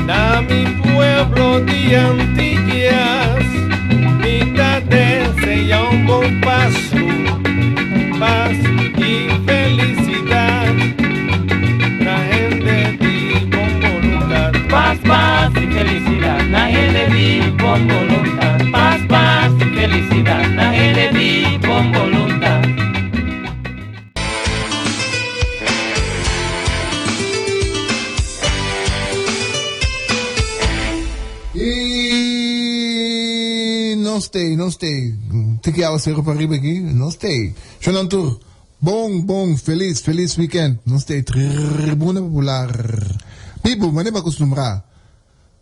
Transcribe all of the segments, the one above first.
Na mi pueblo di Antillas mi ta desea un bon Pasku, pas y felicidad na hende di bon boluntad. Pas, pas y felicidad na hende di bon boluntad. Pas, pas y felicidad na hende di bon boluntad. Y nos tey, nos tey. Tiki awa cero pa riba aki. Nos tey. Shonan tur, bon, bon, feliz, feliz weekend. Nos tey Tribuna Popular. Bibu, mane bo acostumbra.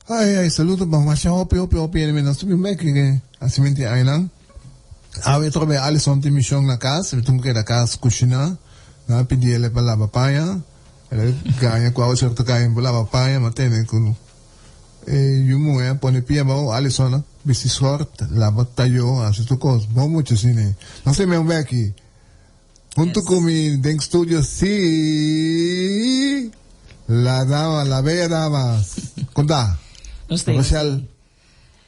Ay, ay, saludo pa masha hopi, hopi, hopi enemy. Nos ta bin bek e hasimente aynan. Awe trobe Alison tin mision na cas. Mi tin ku keda cas cushina. Nan a pidi el pa laba paña. El a gaña ku awa cierto kai bo laba paña, ma tene ku e yu muhe a pone pia abao. Alison a bisti short, laba tayo, hasi tur kos. Bon mucha asina. Nos ta bin bek aki. Hunto cu mi den studio si la dama, la bella dama. Con ta? Nos ta Rochelle.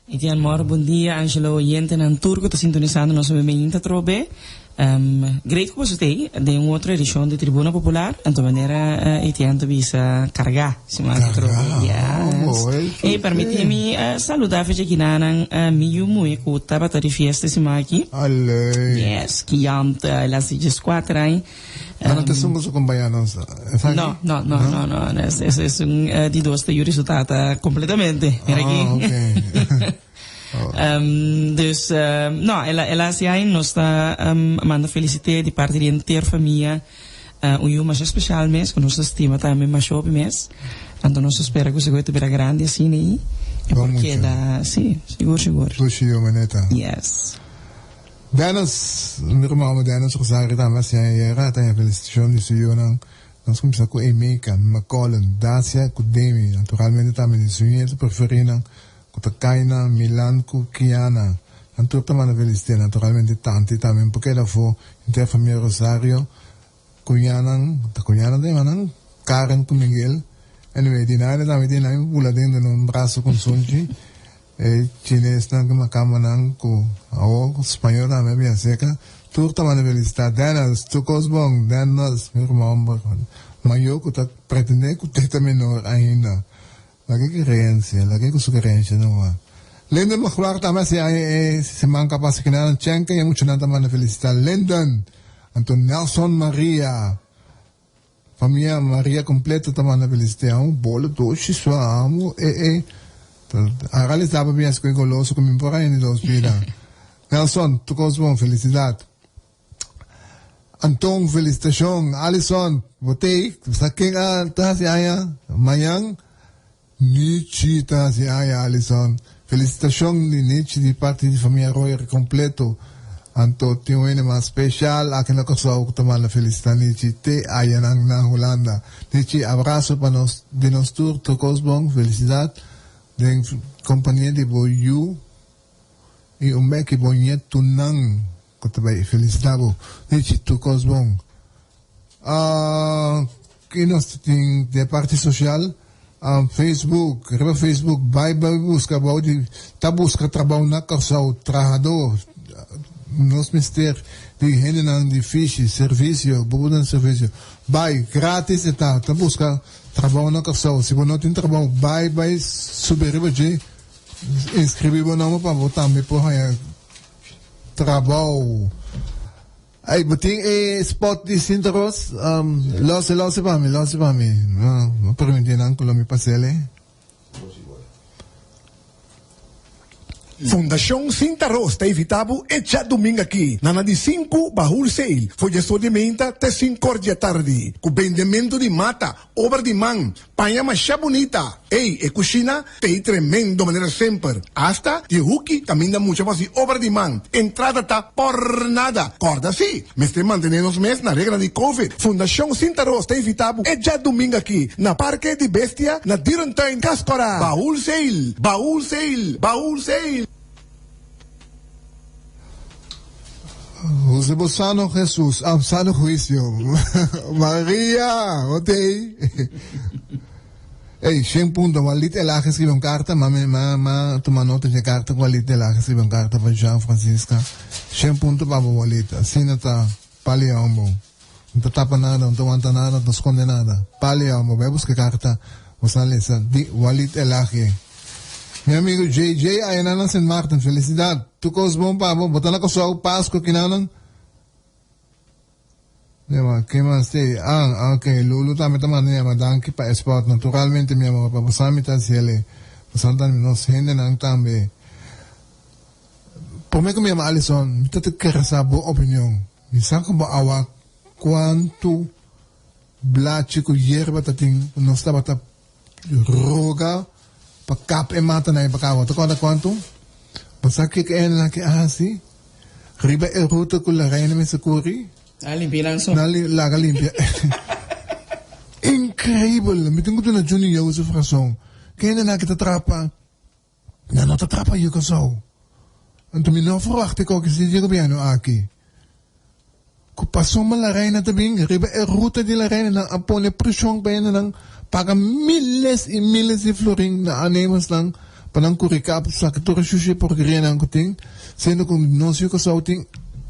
Etienne Mor, bon dia Angelo, oyentenan tur cu ta sintonisando nos bemeinta atrobe. Great cu boso t'ey den un otro edicion di Tribuna Popular. Anto manera Etienne ta bisa carga siman aki atrobe. Carga, Yes. oh, eso Ey, sí. permiti mi saluda fecha kinanan mi yu muhe cu tabata di fiesta siman aki. Aley. Yes, Kiant, el a haci diescuater aña. Ma no ta esun cu su compañero, esaki? No, no, no, no, no, no, es, es, es un di dos ta yuri su tata completamente. Mira aki. Ah, ok. Um, dus, um, no, el a, el a haci aña, nos ta um, manda felicite di parti di henter famia. Uh, un yu masha special mes, cu nos ta stima tambe masha hopi mes. Anto nos ta spera cu sigur e ta bira grandi asina y e Bon por mucha. keda, si, sigur, sigur. Dushi yu, maneta. Yes. Dennis, mi ruman homber Dennis Rosario tambe a siña ayera, ta haña felicitacion di su yunan. Nos cuminsa cu Emeka, Macolin, Dacia cu Demi, naturalmente tambe di su nieto preferinan cu ta Kaina, Milan cu Kiana. Nan tur ta manda felicité, naturalmente Tanti tambe no por keda afo, henter famia Rosario, cuñanan, ta cuñanan ta yama nan? Karen cu Miguel. Anyway, di nan tambe tin nan bula den den un braso con sunchi. E chinesnan ku makamanan ku awor spañol tambe a bin aserka, tur ta manda felisitá. Dennis, tur kos bon. Dennis, mi ruman homber mayor ku ta pretendé ku te ta menor ainda. Laga e kerensia, laga e ku su kerensia no wak. Linden Magloire tambe a hasi aña e siman ku a pasa kina Chenka i e muchanan ta manda felisitá Linden. Anto Nelson Maria. Famia Maria completo ta manda felicita un bolo dushi sua amo e e a realisa pa bias cu e goloso cu mi por haña di dos bida Nelson tur cos bon felicidad Anton felicitacion Alison bo tey sa ken a ta haci aña mañan Nichi ta haci aña Alison. Felicitacion di Nichi di parti di famia Royer completo. Anto tin un hende mas special aki na Corsou cu ta manda felicita Nichi te ayanan na Hulanda. Nichi abrazo pa nos di nos tur tur cos bon felicidad den compania di bo yu y un beki bo nietunan cu ta bay felicita bo. Nichi tur cos bon. Ki nos ta tin den parti social? Facebook, riba Facebook bai bai buska bou di ta buska trabou na Kòrsou, trahadó, nos mester di hendenan di fishi, servisio, bo por duna servisio, bai, gratis e ta, ta buska trabou na Kòrsou, si bo no tin trabou bai bai subi riba dje, inskribí bo nòmber pa bo tambe por haña trabou. Ay, bo tin e spot di Sinta Ros? Um, lose, lose pa mi, lose pa mi. No, no permiti nan ku lo mi pasele. Fundashon Sinta Ros ta invitá bo e djadumingu aki na na di sinku Bahul Sale for diesor di meinta te sinkor di atardi ku bendementu di mata, Obra di man, paña masha bunita. Ey, e cushina t'ey tremendo manera semper. Hasta di e huki caminda mucha pa haci obra di man. Entrada ta por nada. Corda si, mester mantene nos mes na reglanan di Covid. Fundacion Sinta Ros ta invita bo e djadumingo aki na Parke di Bestia na Dierentuin Cas Cora. Baul Sale! Baul Sale! Baul Sale! Jose bo sano Jesus, ah, sano juicio. Maria, otei. Ey, shen punto, Walid Elage escribe un carta, ma me, ma, ma tuma nota dje carta cu Walid Elage escribe un carta pa Jean Francisca. Shen punto pa bo, Walid. Asina ta, pali hombo. No ta tapa nada, no ta wanta nada, no ta sconde nada. Pali hombo, bai busca e carta, bo sa lesa, di Walid Elage. Mi amigo JJ ayana na Sint Maarten, felicidad. Tur cos bon pa bo. Bo ta na Kòrsou, Pasco kinanan? Yama, ke mas te? Ah, ok, Lulu tambe ta manda yama danki pa e spot. Naturalmente mi amor, pa bo sa mi ta hasiel. Bo sa ta nos hendenan tambe. Prome ku mi yama Alison, mi ta kere sa bo opinion. Mi sa ku bo a wak kuantu blachi ku yerba ta tin ku nos tabata Roga pa kap e matanan ei pa kaba. Ta kòrda kuantu? Bo sa kiko e hendenan ke a hasi? Riba e ruta ku La Reina mester kuri. Nan a limpia nan so. Nan laga limpia. Inkreibel! Mi tin ku duna Juni Joseph rason. Ke hendenan ke ta trapa? Nan no ta trapa yu Kòrsou. Anto mi no ferwagt e koki si di gobièrnu aki. Ku pasobra La Reina ta bin riba e ruta di La Reina nan a pone preshon pa hendenan paga miles i miles di florin na aannemersnan pa nan kuri kap saka tur e shushi e porkerianan ku tin, siendo ku nos yu Kòrsou tin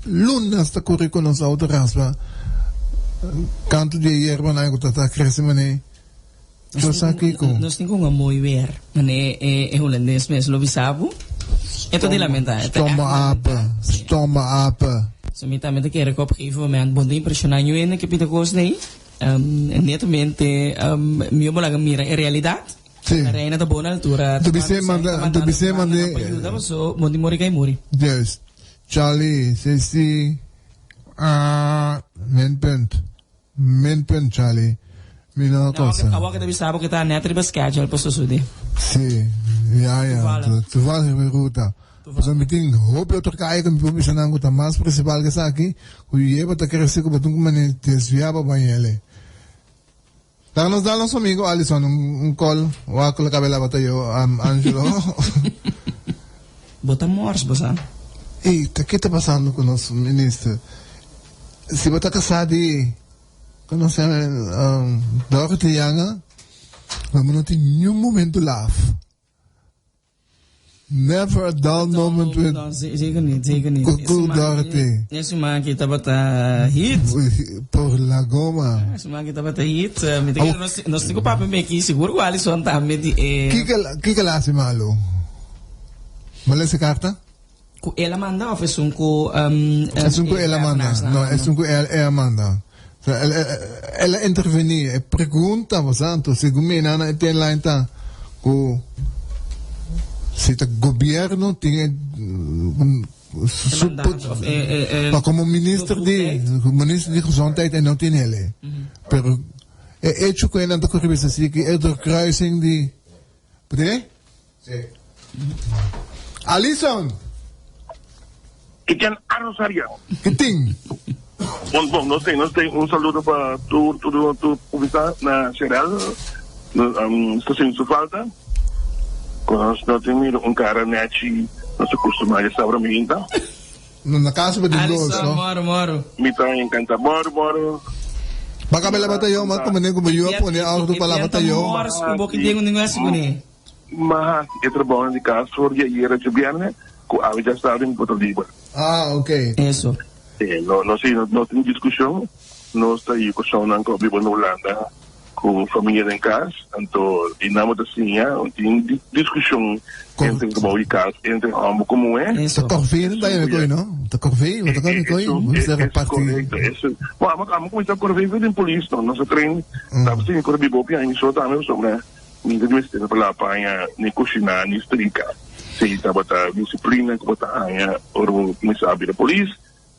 lunas ta kuri ku nos outo raspa kantu di e yerbanan ku ta krese manera. Yo sa kiko. Nos tin ku un mooi weer. Mane e hulandes mes lo bisa bo. E ta di lamenta. Stomme apen. Stomme apen. So mi tambe ta kere ku op gegeven moment bo ta impresiona ñu hende ke pita kos nei. Netamente mi bo laga mira e realidat. Si. La reina ta bo na altura. Tu bis'é manda, tu bis'é mande. Pa yuda paso bo tin muri kai muri. Juist. Charlie, Ceci, ah, minpunt. Minpunt Charlie, mi no a cosa. Awor ke ta bisa bo ke ta net riba schedule pa sosode. Si, ya ya, toevallig riba e ruta. Pasobra mi tin hopi otro kaya ku mi por bisa nan ku ta mas principal ke esaki, ku yeba ta krese ku bo tin ku mane desvia pa bañele. Laga nos dal nos amigo Alison un call, wak ku lo kabe laba ta yo, Angelo. Bo ta mors bo sa. Ey, ta ke ta pasando ku nos minister? Si bo ta kasá di, kono se yama, Dorothy Janga, lo bo no tin niun momento laf. Never a dull moment with No, zeker niet, zeker niet. Cucu Dorothy. E siman aki tabata hit. Por la goma. E siman aki tabata hit. Mi ta kere nos, nos tin ku papia meki, sigur ku Alison tambe di e. Kiko, kiko el a hasi malu? Bo lesa e karta? Ku el a manda of esun ku Esun ku el a manda. No, esun ku el a manda. El a intervení. E pregunta, bo sa, anto segun mi nana e ten line ta ku si ta gobierno tin e pa komo minister di minister di gezondheid e no tin hele. Pero e hecho ku e nan ta kore bisa si ku e doorkruising di, Por? Sí. Alison! Kiken a Rosario? Kitin? Bon, bon, nos tin, nos tin un saludo pa tur, tur, tur publica na Sherel. Um, sta sin su falta. Con nos no tin mira un cara nechi, nos a costuma ya sabra minta. No, na casa pa tin dos, no? Moro, moro. Mi ta encanta. Moro, moro. Baka bela batayo, ma como ne como yo pone auto pa la batayo. Moro, ku boki tengo ningun así. M'a hasi e trabounan di kas for di ayera djobièrnè ku awe djasabra mi por ta liber. Ah, ok. Eso. Sí, no, no, sí, no tin diskushon. Nos ta yu kosonnan ku a biba na Hulanda ku famia den kas, anto di nan bo ta siña tin diskushon entre trabou di kas, entre hòmber ku muhé. Ta kòrvee nan ta yama koi, no? Ta kòrvee, bo ta kòrvee koi? Bo mester reparti. Korekto, eso. Bo, amo, amo kuminsá kòrvee for den polis, no? Nos a train, ta siña kòrvee biba hopi aña, mi so tambe pasobra. Mi ta mester pa laba paña, ni kushiná, ni strika. Si tabata disiplina ku bo ta haña ora bo kuminsá bira polis,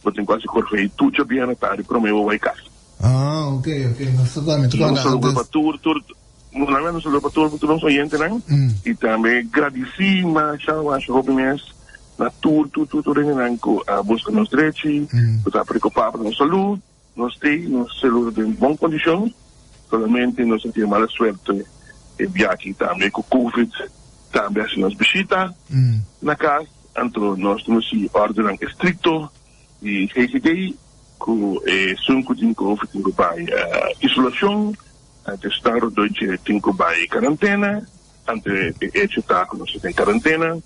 bo tin ku hasi korvei tur djabièrnè tardi promé bo bai kas. Ah, ok, ok. Nos ta tambe ta Un kòrda saludo pa antes. tur, tur, un saludo pa tur, tur nos oyentenan i tambe gradisí masha, masha hopi mes na tur, tur, tur, tur hendenan ku a buska nos drechi, ku ta preokupá pa nos salú. Nos tei nos selur den bon kondishon, solamente nos a tin mala suerte e biaha tambe ku covid tambe hasi nos bishita na kas, anto nos ta sigui ordenan estrikto. Di GGD ku esun ku tin covid tin ku bai isolashon, anto esnan rondó dje tin ku bai karantena, anto e echo ta ku nos ta den karantena,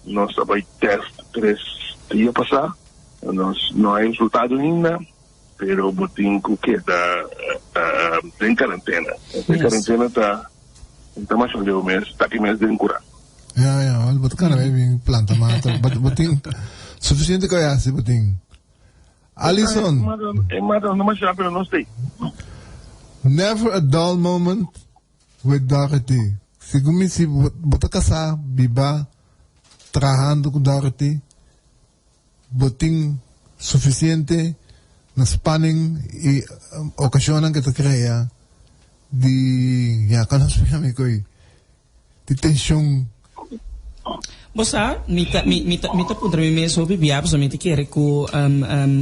nos a bai tèst tres dia pasá, nos no hay resultado ainda, pero bo tin ku keda den karantena. E karantena ta ta masha leu mes, ta aki mes den kura. Ja, ja, wel, bo ta kana bay bin planta mata. Bo, bo tin suficiente koe hasi bo tin. Alison. E mata no masha, pero no stay. Never a dull moment with Dorothy. Segun mi si bo, bo ta kasá, biba, trahando ku Dorothy, bo tin suficiente na spanning i okashonnan ke ta krea di, ja, kan nos splika mi koe? Di tenshon. Bo sa, mi ta, mi, mi ta, mi ta puntra mi mes hopi bia, pasobra mi ta kere ku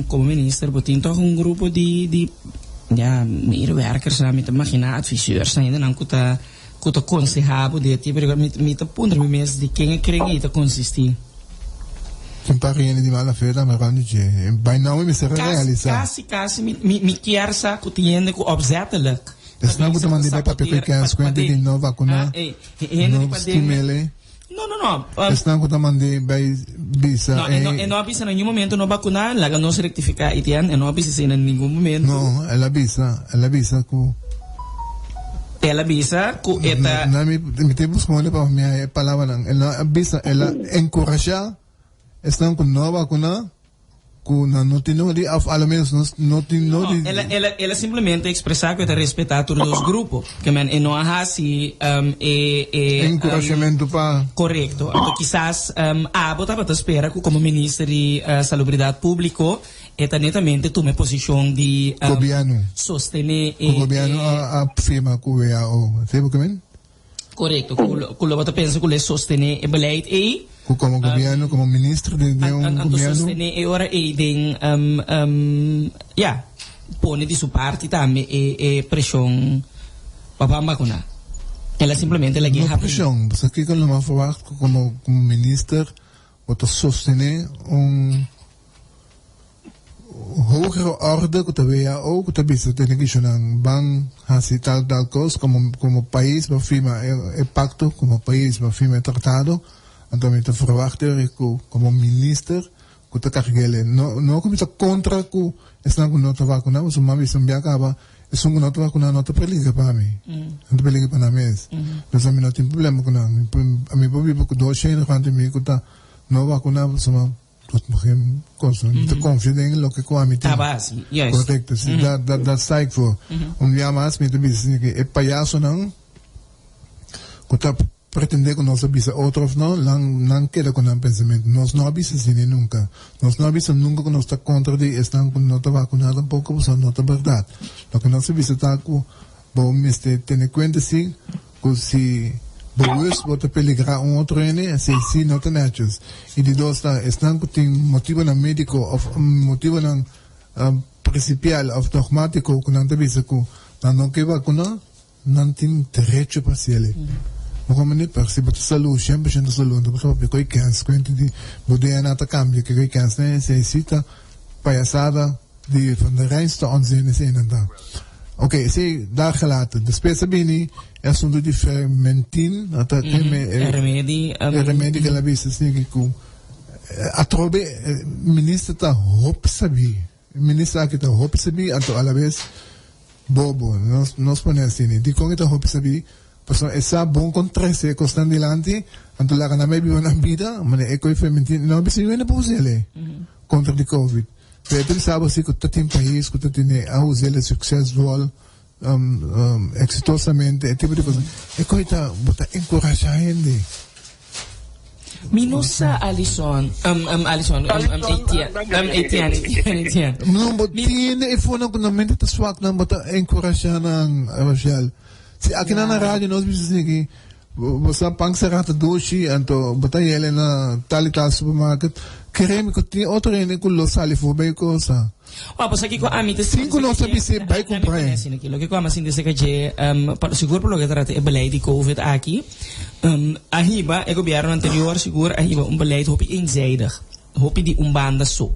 komo minister bo tin tòg un grupo di, di, ya, medewerkers, mi ta imaginá adviseurs, hendenan ku ta, ku ta konsehá bo di e tipo di kos. Mi, mi ta puntra mi mes di ken e kren ei ta konsistí. Tin par hende di mala fe tambe rònt di dje. By now mi mester a realisá. Kasi, kasi mi, mi, mi kier sa ku tin hende ku opzettelijk. Esnan ku ta manda bai papia ku e kens kuenta di no vakuná, no stimele. No, no, no. Esnan ku ta manda bai bisa No, e no, e no a bisa na ningun momento no vakuná, laga nos rektifiká Etienne, e no a bisa esei na ningun momento. No, el a bisa, el a bisa ku. El a bisa ku e ta. No, mi, mi ta buska un pa mi haña e palabranan. El no a bisa, el a enkurashá esnan ku no a vakuná. Ku nan no tin nodi òf a lo menos nos no tin nodi. No, el a, el a, el a simplemente ekspresá ku e ta respetá tur dos grupo. Ke men e no a hasi e, e. Enkurashamentu pa. Korekto. Anto kisas abo tabata spera ku komo minister di Salubridat Públiko e ta netamente tuma e posishon di. Gobièrnu. Sostené e. Ku gobièrnu a firma ku WHO. Esei bo ke men? Korekto, ku lo, ku lo bo ta pensa ku lo e sostené e beleid ei. Ku komo gobièrnu, komo minister den den un Anto gobièrnu. sostené e ora ei den, ya, pone di su parti tambe e e preshon pa ban bakuná. El a simplemente lag'é No habri. preshon, pasobra kiko lo mas verwagt ku komo komo minister bo ta sostené un. Hogere orde ku ta WHO ku ta bisa tene kishonan ban hasi tal tal kos komo komo pais bo firma e pakto komo pais bo firma e tratado anto mi ta verwagt eri ku komo minister ku ta kargele no no ku mi ta kontra ku esnan ku no ta vakuna pasobra mi a bisa un bia kaba esun ku no ta vakuna no ta peliger pa mi no ta peliger pa nan mes entonces ami no tin problema ku nan ami por biba ku dos shende rònt di mi ku ta no vakuna pasobra. Tot nog geen cosa. Mi ta confia den loke cu ami tin. Taba asi, juist. Correcto, si. Dat, dat, dat sta ik voor. Un dia mas mi ta bisa si ke e payasonan cu ta pretende cu nos a bisa otro of no, nan, nan keda cu nan pensamento. Nos no a bisa asina nunca. Nos no a bisa nunca cu nos ta contra di esnan cu no ta vacuna tampoco, pasobra no ta berdad. Loke nos a bisa ta cu bo mester tene cuenta si Ku si bewust bo ta peligrá un otro hende, esei sí no ta nètjes. I di dos ta, esnan ku tin motibonan médiko òf motibonan prinsipial òf dogmátiko ku nan ta bisa ku nan no ke vakuná, nan tin derecho pa hasiel. Bo komprendé? Pero si bo ta salú, 100% salú, anto bo ta papia ku e kèns, kuenta di bo DNA ta kambia, ke ku e kèns nan, esei sí ta payasada. Di van de reinste onzin esei nan ta. Ok, esei daar gelaten. Despues a bini e asunto di fermentin, no ta mm -hmm. e, remedi, e remedi ke la bisa sigi ku atrobe minister ta hopi sabi. Minister aki ta hopi sabi, anto alabes bobo. Nos nos pone asina. Dikon e ta hopi sabi? Pasobra e sa bon kon trese e kosnan dilanti, anto laga nan bai biba nan bida, manera e koe fermentin, no a bisa yu hende por us'el kontra di covid. Pero ta bisa bo si ku ta tin pais ku ta tene a usa el suksesvol eksitosamente e tipo di kos. E kos ta bo ta enkurashá hende. Mi no sa Alison, Alison, Etienne, Etienne, Etienne, Etienne. No, bo tene e fonan ku nan mente ta swak nan bo ta enkurashá nan, Rochelle. Si aki nan na radio nos bisa esaki, bo sa pan sera ta dushi, anto bo ta yele na tal i tal supermarket, kere mi ku tin otro hende ku lo sali for bay cosa. Wa, bo sa kiko ami ta Sin ku nos ta bis'é bay kumpra e. Loke ku ami a sinti esaki dje, sigur pa loke ta trata e beleid di covid aki, a hiba e gobierno anterior sigur a hiba un beleid hopi eenzijdig, hopi di un banda so.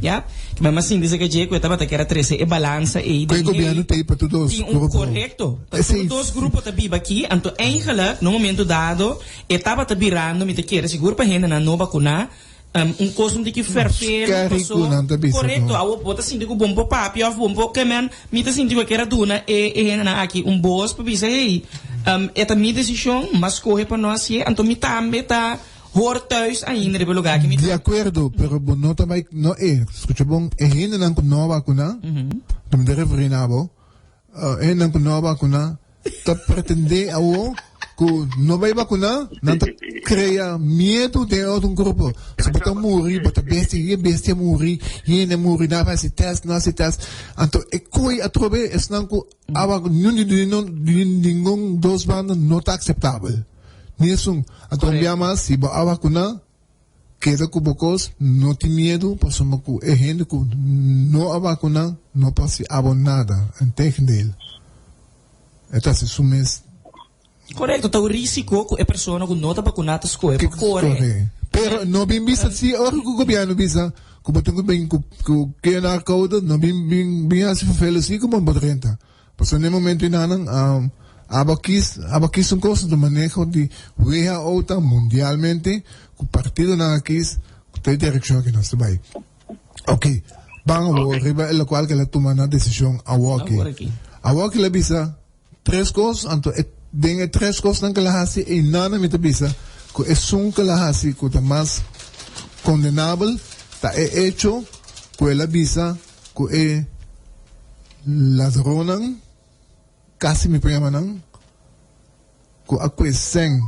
Ya? Ke men m'a sinti seke dje ku e tabata kier a trese e balansa ei den hey. Gobièrnu t'ei pa tur dos Tin un grupo. korekto. Pa tur dos grupo ta biba aki, anto eigenlijk na un momento dado e tabata birando mi ta kere sigur pa hendenan no bakuná un kos un tiki ferfelu Scary paso ku nan ta bisa korekto ku. awo bo ta sinti ku bon por papia òf bon por ke men mi ta sinti ku e kier a duna e e hendenan aki un bos pa bisa hey e ta mi desishon m'a skohe pa no hasié anto mi tambe ta Hoor thuis ainda riba e lugar ki mi Di ta. akuerdo, pero bo no ta bai, no e, skucha bon, e hendenan ku no a bakuná, lo mi ta referí na bo, e hendenan ku no a bakuná ta pretendé awo ku no bai bakuná, nan ta krea miedu den e otro grupo. Si bo ta muri, bo ta bestia, i e bestia muri, i hende muri, nan a hasi tèst, no a hasi tèst. Anto e koi atrobe esnan ku a bakuná, di ningun dos banda no ta akseptabel. Ni esun. Anto un bia mas, si bo a vakuná, keda ku bo kos, no tin miedu, pasobra ku e hende ku no a vakuná no por hasi abo nada. Integendeel, e ta hasi su mes. Korekto, ta un risiko ku e persona ku no ta vakuná ta skohe pa kore. Pero no bin bisa si ora ku gobièrnu bisa ku bo tin ku bin ku QR code, no bin bin hasi vervelend si ku bo no por drenta. Pasobra na e momento enanan abo kis abo kis un cosa ta maneho di WHO ta mundialmente cu partidonan a kis cu ta e direccion aki nos ta bay. Ok, ban awor riba e locual cu el a tuma na decision awoki. Awoki el a bisa tres cos, anto e den e tres cosnan cu el a haci enanan mi ta bisa cu esun cu el a haci cu ta mas condenabel ta e hecho cu el a bisa Ku e ladronnan, kasi mi por yama nan, ku a kue sèn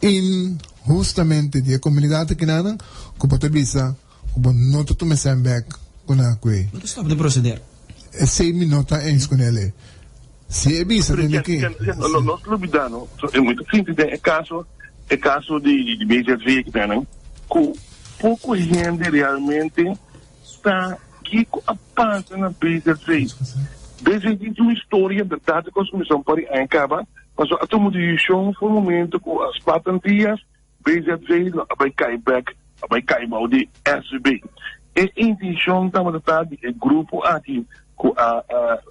inhustamente di e komunidat akinanan, ku bo ta bisa ku bo no ta tuma e sèn bèk ku nan a kue. Bo ta stòp di proseder. Esei mi no ta eens ku nel. Si e bisa tende ki. Nos lubida no, mi ta sinti den e kaso, e kaso di BZV akinanan, ku poko hende realmente Sa kiko a pasa na BZV. BZV tin un historia berdad di kos kuminsá un par di aña kaba, pasobra a tuma desishon for momento ku a spat Antillas, BZV lo a bai kai bek, a bai kai bou di SVB. E intenshon tabata ta di e grupo aki ku a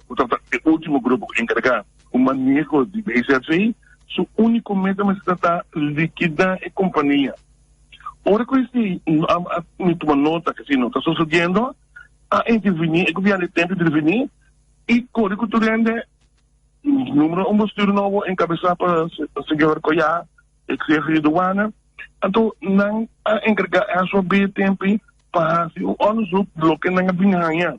ku tabata e ultimo grupo ku enkargá ku maneho di BZV, su úniko meta mester ta likidá e kompania. Ora ku esei mi tuma nota ku esei no ta sosodiendo, a intervení, e gobièrnu di tempu intervení i kore ku tur hende. Número un bestuur nobo enkabesá pa señor Koyá, eks hefe di douane. Anto nan a enkargá SOB tempu pa hasi un onderzoek loke nan a bin haña.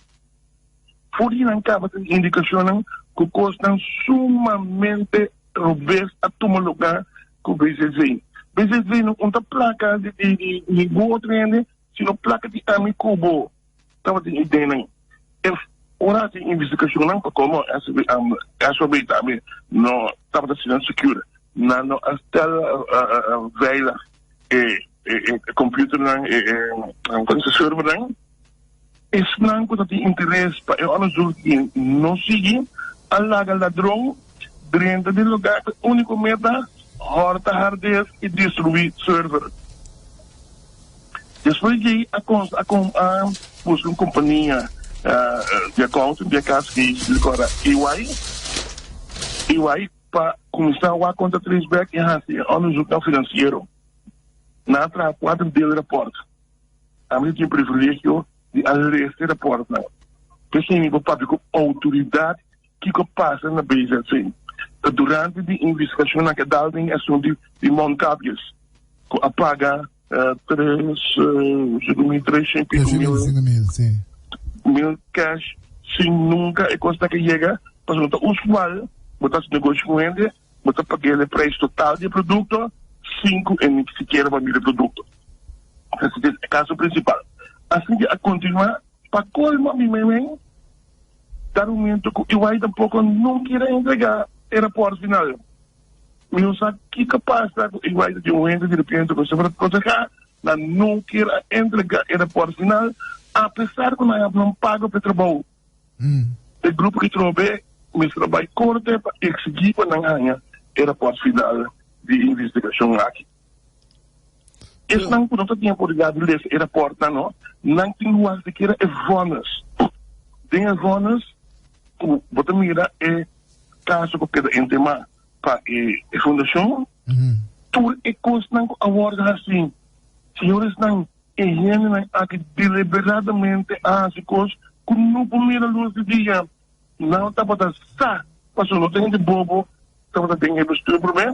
For di nan kaba tin indikashonnan ku kosnan sumamente robes a tuma lugá ku BZV. BZV no un ta plaka di di ningun otro hende, sino plaka di ami ku bo tabatin ideanan. E ora hasi investigashonnan pa komo SOB tambe no tabata asina secure, nan no a stel veilig e computernan, e servernan. Esnan ku ta tin interes pa e onderzoek di no sigui a laga ladron drenta den lugar ku e úniko meta hòrta harddisk i destruí server. Despues di ei a a a buska un kompania di accounting di e kas ki kòrda EY, EY, pa kuminsá wak konta trace back i hasi e onderzoeknan finansiero. Nan a traha kuater deel rapòrt. Ami tin privilegio di a lesa e raportnan. P'esei mi por papia ku outoridat kiko a pasa na BZC. Ta durante di investigashonnan ku a dal den e asuntu di mondkapjes ku a paga tres, segun mi, treshen i piko mil, mil cash sin nunka e kos ta ke yega, pasobra no ta usual bo ta hasi negoshi ku hende, bo ta pag'el e prijs total di e produkto sin ku e ni sikiera bo a mira e produkto. Esaki ta e kaso prinsipal. Asina ke a kontinuá pa kolmo mi mei ta momento ku EY tampoko no kier a entregá e rapòrt final. Mi no sa kiko pasa ku EY ta tin un hende direpente ku semper ta konsehá nan no kier a entregá e rapòrt final apesar ku nan a nan pago pa e trabou. E grupo ki trobe mester a bai korte pa eksigí pa nan haña e rapòrt final di investigashon aki. Esnan ku no ta tin oportunidat di lesa e rapòrtnan no, nan tin ku wak sikiera e vònes. Den e vònes ku bo ta mira e kaso ku keda entemá pa e fundashon, tur e kosnan ku a wòrdu hasí. Señoresnan, e hendenan aki deliberadamente a hasi kos ku no por mira lus di dia. Nan tabata sa, pasobra no ta hende bobo tabata den e bestuur promé,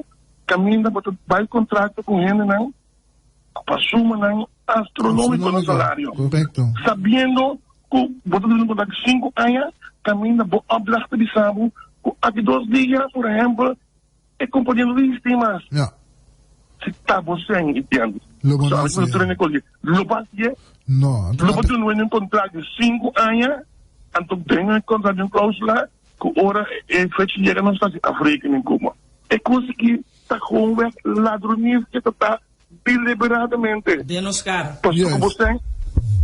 kaminda bo ta bai kontrakto ku hendenan pa sumanan astronómiko na salario, sabiendo ku bo ta duna un kontrakto sinku aña, kaminda bo opdracht ta bisa bo ku aki dos dia, por ehèmpel, E kompania no existi mas. Ja. Si ta bo sen i tiempo. Lo bo So, no a hasié. tur hende kos di, Lo bo hasié? No. Lo bo duna un kontrakt di sinku aña, anto den e kontrakt di un klausula ku ora e fecha yega nos ta hasi afrekening ku bo. E kos aki ta gewoonweg ladronisia ta ta deliberadamente. Den nos kara. Pasobra ku bo Juist. sen,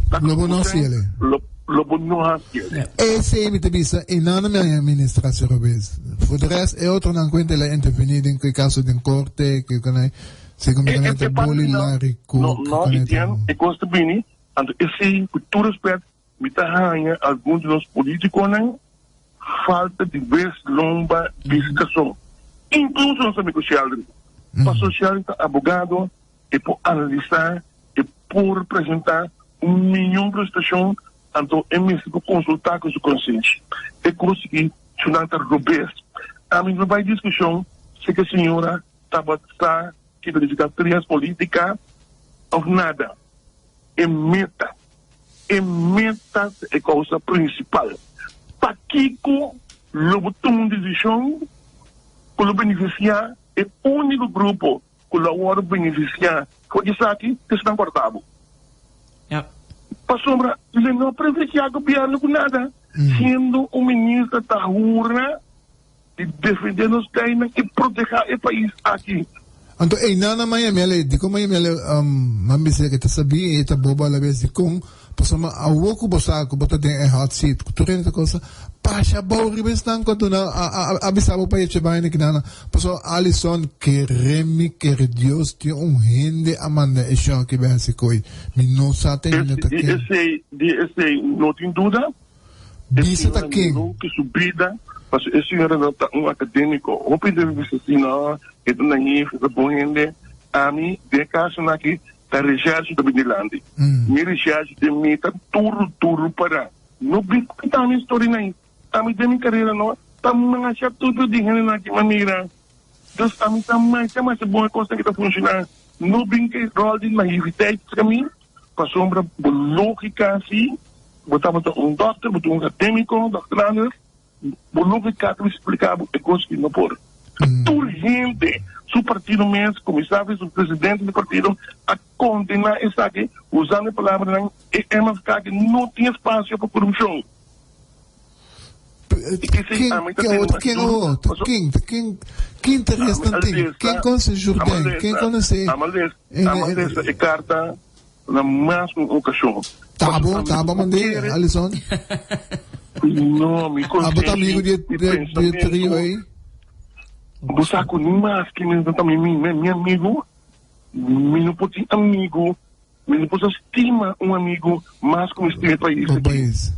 ta Lo bo ku no bo sen, hasié. lo lo bo no hasié. Ja. Esei mi ta bisa e nan mi a administratie robes. Voor de rest e otronan cuenta el a interveni den cu e caso den corte cu con segun mi E, con e, ta e parte Boli no, Larry no, Cook no, con Etienne, e cos ta bini, anto esei cu tur respet mi ta haña algun di nos politiconan falta di wes lomba visitacion, incluso nos amigo Sheldon. Pasobra Sheldon ta abogado, e por analisa, e por presenta un miyon prestacion, anto e mester por consulta cu su consenshi. E cos aki su nan ta robes. Ami no bay discusion si ke señora tabata sa ki ta nifica trias politica of nada. E meta, e meta ta e causa principal. Pakico lo bo tuma un decision cu lo beneficia e unico grupo ku lo a wòrdu benefisiá for di esaki ta esnan kòrtá bo. Pasobra lo no a privilegiá gobièrnu ku nada, siendo un minister ta hura di defendé nos leinan i protehá e pais aki. Anto einan na Miami, dikon Miami man bisa ke ta sabí i ta bobo alabes? Dikon? Pasobra awor ku bo sa ku bo ta den e hot seat ku tur hende ta kosa, pasha abou riba esnan ku a duna a bisa bo pa echa baina kinan. Pasobra Alison kere mi kere Dios tin un hende a manda e shon aki bai hasi koi. Mi no sa ta hende ta Di ken. esei di esei no tin duda. E Bisa ta señora ken. no ke su bida pasobra e señora no ta un akademiko. Hopi hende bisa si no e ta naïef e ta bon hende. Ami den e kasonan aki Ta recherche ta bin dilanti. Mi recherche den mi ta turu turu para. No bin conta mi story nan. Ami den mi carera no ta masha tutu di hendenan aki manera. Dus ami ta masha masha bon e cosnan ki ta funciona. No bin ke rol di naiviteit cerca mi pasobra bo logica si bo tabata un dokter, bo ta un academico, doctorandus. Bo no ke kaka mi splika bo e kos ki no por. Tur hende, su partido mes, kuminsá su presidente di partido a kondená esaki usando e palabranan e MFK ki no tin espasio pa korupshon. Ken ken awor? Ta ken? Ta ken? Ki interes nan tin? Ken konosé Jourdain? Ken konosé? Ami a lesa e karta Na mas un okashon. Tabo, tabo mandé, Alison. No, mi Abo ta amigo di di trio ei? Bo sa ku ni maske mi no ta mi mi amigo, mi no por tin amigo, mi no por sa stima un amigo mas ku mi stima e pais Bo aki. pais.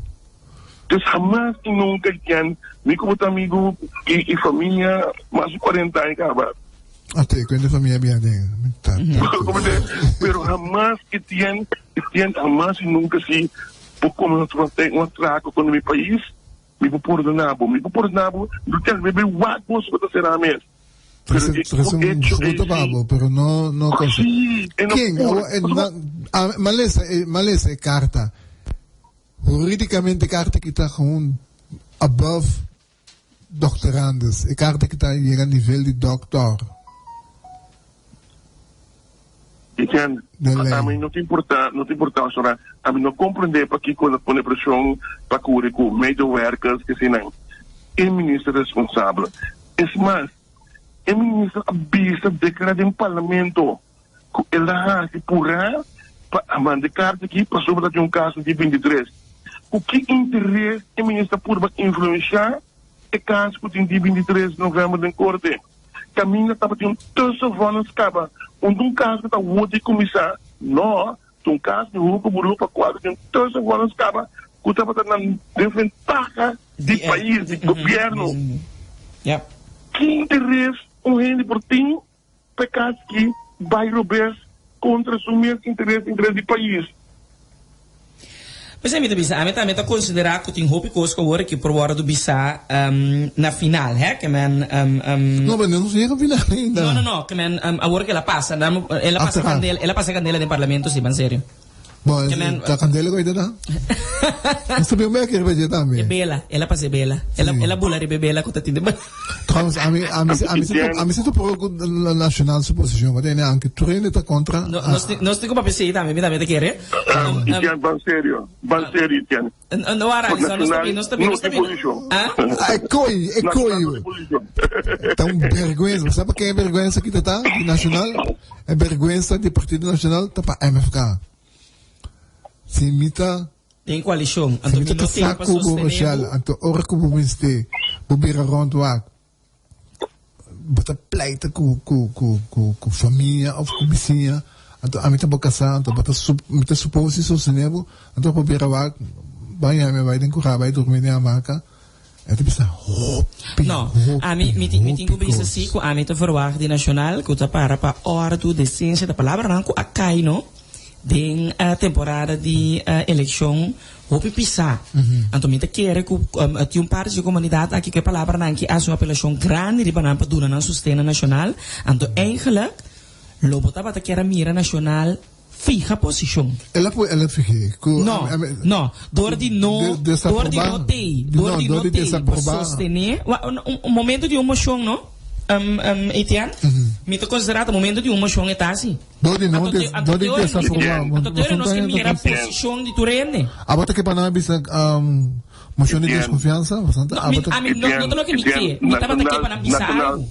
Dus hamas i nunka Etienne, mi ku bo ta amigo i famia mas di 40 aña kaba. Ate, kuenta famia bia den. Ta, ta. Como te, pero hamas Etienne, Etienne hamas i nunka si bo come un atraco contra mi pais, mi por pordona bo. Mi por pordona bo, mi ta bebe wak bo si bo ta sera mes. Trese, trese un fruta pa bo, pero no, no cosa. Sí, e no Ken? por. Awo, e, na, a, malesa, e, malesa e carta. Huridicamente carta ki ta gewoon above doctorandus. E carta ki ta yega nivel di doctor. Etienne, Den ley. ami no ta importa, no ta importa pasobra ami no comprende pakico nan pone presion pa curi cu medewerkers que si nan. E minister responsabel. Es mas, e minister a bisa declara den parlamento cu el a haci pura pa a manda e carta aki pasobra ta tin un caso di 23. Cu ki interes e minister a purba influencia e caso cu tin di 23 november den corte? Caminda tabatin un tussenvonnis caba, unda un caso cu ta word di cuminsa. No, ta un kas di huku buru pa kual den tussen ku nos kaba ku tabata na desventaha di pais, di gobièrnu. Ki interes un hende por tin pa e kas ki bai robes kontra su mes interes, interes di pais? P'esei mi ta bisa, ami tambe ta konsiderá ku tin hopi kos ku awor aki por wòrdu bisá na final, hè, ke men. No, pero no yega final ainda. No, no, no, ke men awor ku el a pasa, el a pasa kandela, el a pasa kandela den parlamento si, ban serio. Bon, ta kandela ku ta? Nos ta bin un bek riba dje tambe. E bela, el a pasa e bela. El a bula riba e bela ku ta tin den. Trouwens, ami, ami, ami, ami si ta pro ku Nacional su posicion, want ene anke tur hende ta contra. No, nos, nos tin ku papia esei tambe, mi tambe ta kere. Etienne, ban serio, ban serio, Etienne. No, wara, Alison, nos ta bin, nos ta bin, nos ta bin. Ah? E koi, e koi. Ta un bergüenza. Bo sa pa ken e bergüenza kita ta? Di Nacional? E bergüenza di Partido Nacional ta pa MFK. Si mi ta Den koalishon, anto mi no tin pa ku bo, sostené Rochelle, bo. anto ora ku bo mester bo bira rònt wak, bo ta pleita ku ku ku ku ku famia òf ku bisiña, anto ami ta bo kasá, anto bo ta sup mi ta supos di sostené bo, anto bo bira wak, bai yami bai den kurá bai durmi den hamaka, e ta bisa hopi, No, hopi, ami mi tin mi tin hopi ku bisa kos. si ku ami ta verwagt di Nashonal ku ta para pa òrdu, desensia, ta palabranan ku a kai no. Den temporada di elekshon hopi pisá. Anto mi ta kere ku tin un parti di komunidat aki ku e palabranan aki hasi un apelashon grandi riba nan pa duna nan sustena nashonal. Anto eigenlik lo bo tabata kier a mira nashonal fiha posishon. El a pui, el a fih'é ku. No, no. Dor di no, dor di no tei, dor di no tei pa sostené. Un momento di un moshon no, Etienne? Mi ta konsiderá ta momento di un moshon e ta hasi. Dor di no des, dor di desaproba. Anto te ora nos ke mira posicion di tur hende. Abo ta ke pa nan bisa mocion di desconfiansa? No, mi, ami no, no ta loke mi ke. Mi tabata ke pa nan bisa algu.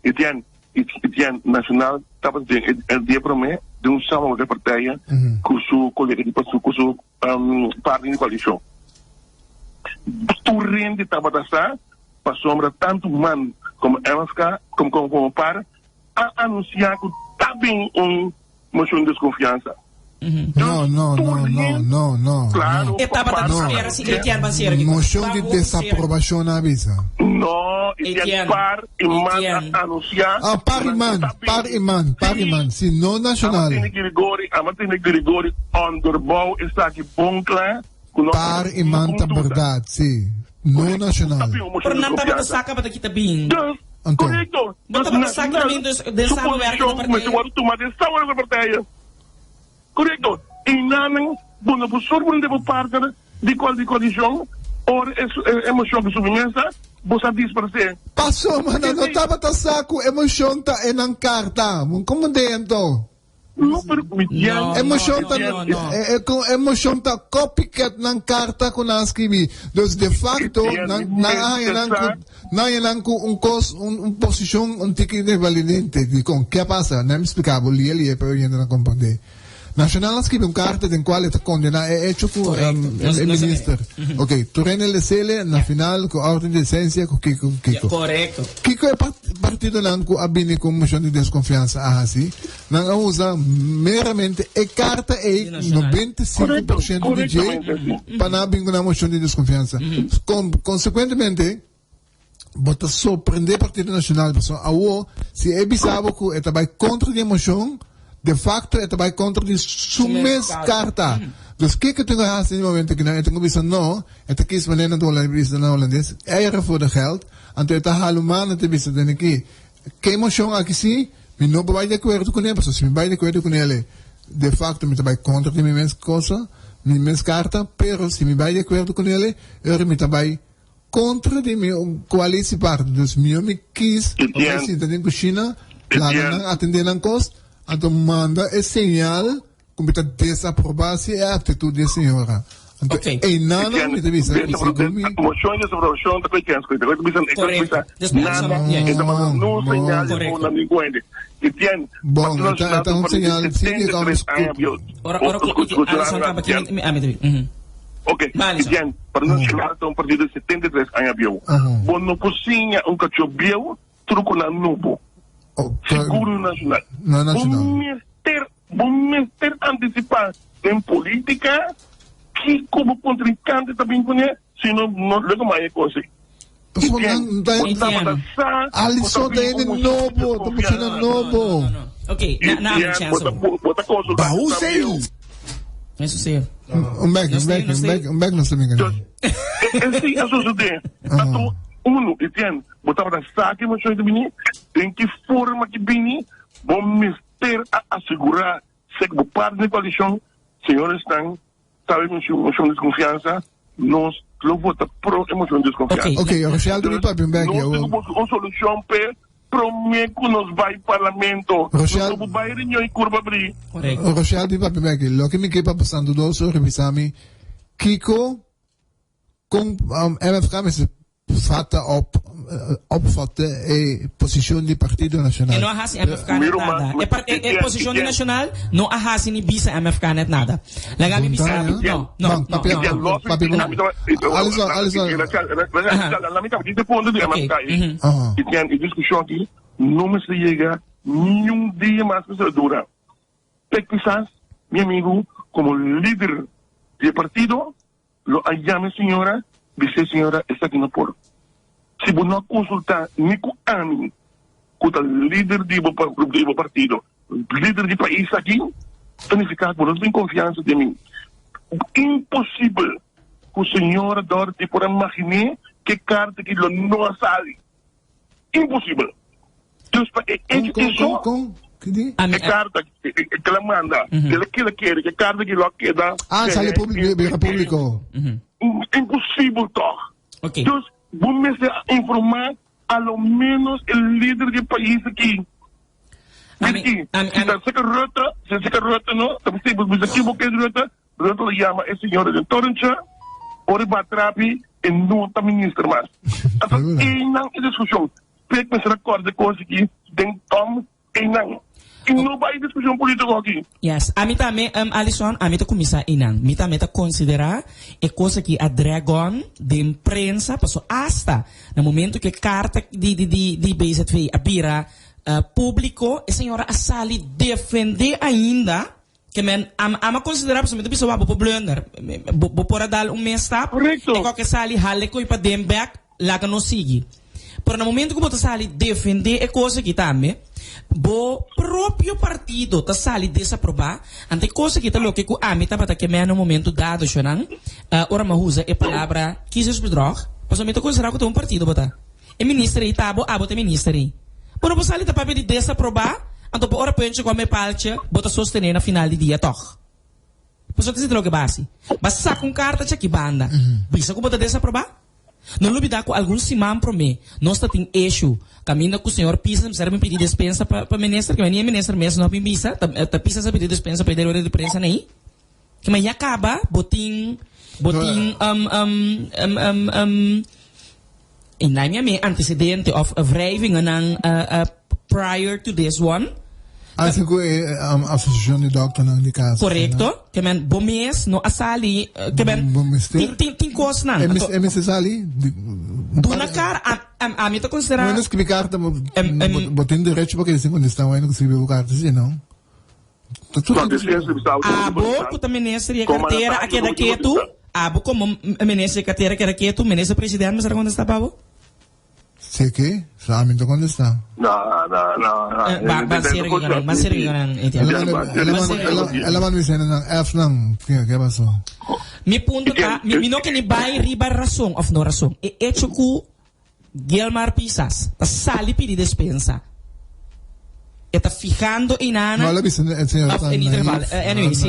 Etienne, Etienne, Nacional tabata den e dia prome den un samenwerking di partijen ku su kolega di ku su partner di koalishon. Tur hende tabata sa pasobra tantu man komo MFK komo komo par a anunsiá ku ta bin un moshon di deskonfiansa. No, no, no, no, no, no. Claro, E tabata No. spera si Etienne ban sera ki Moshon di desaprobashon a bisa. No, Etienne Etienne, par i man Etienne. a anunsiá Ah, par i man, ku ta bin. par i man, par i man. Si no nashonal. Amatine Grigori, Amatine Grigori onderbouw esaki bon kla ku no Par i man ta bèrdat, si. No nashonal. Pero nan tabata sa kabata ki ta bin. Dus, Anto. Correcto. Bo tabata sa ki ta bin dus den Su samenwerking de posicion mester partijen. wordo tuma den samenwerking de partijen. Correcto. Y nanan bo no por sorprende bo partner di cual di coalicion ora e e mocion ta subi mesa, bo sa disparce. Pasobra nan no tabata sa cu e mocion ta e nan carta. Como de anto? No, pero mi No, no, Emocion ta, no, no. e, e, con emocion ta copycat nan carta cu nan a scribi. Dus de facto, nan, nan a haña nan cu, nan haña nan cu un cos, un, un posicion un tiki invalidente. Dicon? Ke a pasa? Nan mi splica bo lie lie pa e oyentenan comprende. Nacional a scribi un carta den cual e ta condena e hecho cu Correcto. e, Nos, e nos minister. Ok, tur hende lesele na final cu orden di licencia cu kico, cu Ja, kico. correcto. Kiko e partidonan ku a bini ku mocion di deskonfiansa a hasi? Nan a usa meramente e karta ei, 95% di dje, pa nan a bin ku nan mocion di deskonfiansa. Konsekuentemente, bo ta sorprende Partido Nacional, pasobra awo si e bisa bo ku e ta bai kontra di e mocion, de facto e ta bai kontra di su mes karta. Dus kiko tin ku hasi den e momento akinan? E tin ku bisa no, e ta kis manera nan ta bisa na holandes, eieren voor de geld. Anto e ta halu man, e ta bisa den aki, Ke emocion aki si, mi no por bai di acuerdo cune, pasobra si mi bai di acuerdo cune ele, de facto mi ta bai contra di mi mes cosa, mi mes carta, pero si mi bai di acuerdo cune ele, ora mi ta bai contra di mi coalitie partner. Dus mihor mi kies pa bai sinta den cushina, laga nan atende nan cos, anto manda e señal Ku mi ta desaprobá si e aktitut di e señora. Anto Ok. einanan mi ta bisa segun mi. Moshon di desaprobashon ta koe kens koe. Ta bisa e koe Korekto. bisa Despues nada yeah. e ta manda No, no no. señal di Korekto. na ningun hende. I tien Bon, Partido e ta e Nacional ta ta un un partido di señal si di 73 aña ku bieu. Ora ora ku Alison kaba ki mi ami ta bin. Mhm. Ok, Ba i Alison. tien Partido Nacional ta un partido di 73 aña bieu. Bo no por siña un kachó bieu trukonan nobo. Oh, Seguro nacional. No Bo nacional. mester. Bo mester antisipá den polítika kiko bo kontrinkante ta bin kuné, sino no lo ke maya kos ei. Pasobra nan ta Alison ta hende nobo, ta muchanan nobo. Ok, na na mi chance. Bahu sale. Eso sí. Un bek, un bek, un bek, un bek nos ta bin kende. Esei a sosodé. Anto, uno, Etienne, bo tabata sa ki emoshon ta bini, den ki forma ki bini, bo mester a asegurá sek bo parti den koalishon, señores nan sabe mi moshon di deskonfiansa, nos lo vota pro e moshon di deskonfiansa. Ok, Rochelle ta bin papia un bek Nos tin ku buska un solushon p'e promé ku nos bai parlamento. Nos no por bai reunion i kurba brí. Rochelle bin papia un bek. Loke mi ke pa pasando dos ora bisa mi kiko kon MFK mester Fata op opvatte e posicion di Partido Nacional. E no a haci MFK net nada. E par e posicion di Nacional no a haci ni bisa MFK net nada. Laga mi bisa bo. No, no, no, no. Papia bo. Alison, Alison. Laat mi di punto di MFK ei. E discusion aki no mester yega niun dia mas mester dura. Pek kisas mi amigo como lider di e partido Lo a yama e señora, bis'é, Señora, esaki no por. Si bo no a konsultá ni ku ami, ku ta lider di bo di bo partido, lider di pais aki, ta nifiká ku bo no tin konfiansa den mi. Imposibel ku señora Dorothy por a maginé ku e karta aki lo no a sali. Imposibel. Dus pa e hecho Kon, kon, kon, kon? Ki di? E karta ke la manda, ke la kila kere, ke karta ki lo a keda. Ah, sali publico, bira publico. Imposibel toch. Dus bo mester a informa a lo menos e lider di e pais aki. Mira aki, si ta seka Rutte, si ta seka Rutte no, ta posibel bisa ki bo ke Rutte, Rutte lo yama e señora den torentje, ora e ba trapi e no ta minister mas. Anto einan e diskushon. Pek mester a kòrda e kos aki den tòm einan. I no bai diskushon polítiko aki. Yes. Ami tambe, Alison, ami ta kuminsá einan. Mi tambe ta konsiderá e kos aki a drag on den prensa, paso asta na momento ku e karta di di di di BZV a bira públiko, e señora a sali defendé ainda Ke men am am a konsiderá pasobra mi ta bisa wak bo por blunder. Bo bo por a dal un misstap. Korekto. E kòke sali hal e koi paden bèk laga nos sigui. Pero na momento ku bo ta sali defendé e kos aki tambe, bo propio partido ta sali desaprobá, anto e kos aki ta loke ku ami tabata ke men na un momento dado shonnan, ora mi a usa e palabra kiezersbedrog, pasobra mi ta konsiderá ku ta un partido bo ta. E minister ei ta bo, abo ta e minister ei. Bo no por sali ta papia di desaprobá, anto pa ora puentje kòm e paltje, bo ta sostené na final di dia tòg. Pasobra ta sinti loke bo hasi. Bo a saka un karta chaki banda, bisa ku bo ta desaprobá. No lubidá ku algun siman promé nos ta tin issue kaminda ku señor Pisas mester a bin pidi despensa pa pa minister, ke ni e minister mes no a bin bisa, ta ta Pisas a pidi despensa pa e derueda di prensa nei. Ke ma ya kaba bo tin bo tin E nai mi a mi antecedente of wrijvingennan prior to this one. Así ku e asosiashon di dòkternan di kas. Korekto. Ke men bo mes no a sali. Ke men tin tin tin kosnan. E mester sali. Duna kar ami ta konsiderá. Bueno skibi karta bo tin derecho pa keda sin kontestá wèn ku skibi bo karta si no. Abo ku ta minister di e kartera a keda ketu? Abo komo minister di e kartera a keda ketu? Minister president mester a kontestá pa bo? Si ke, sa ami ta kontestá. Ban serio ku nan, ban serio ku nan, Etienne. El a manda mi sende nan F nan, ke pasó? Mi punto ta, mi no ke ni bai riba rason òf no rason. E echo ku Gilmar Pisas ta sali pidi despensa. E ta fihando einanan. No, el a bisa e señora ta In ieder geval, naïef. anyway, si.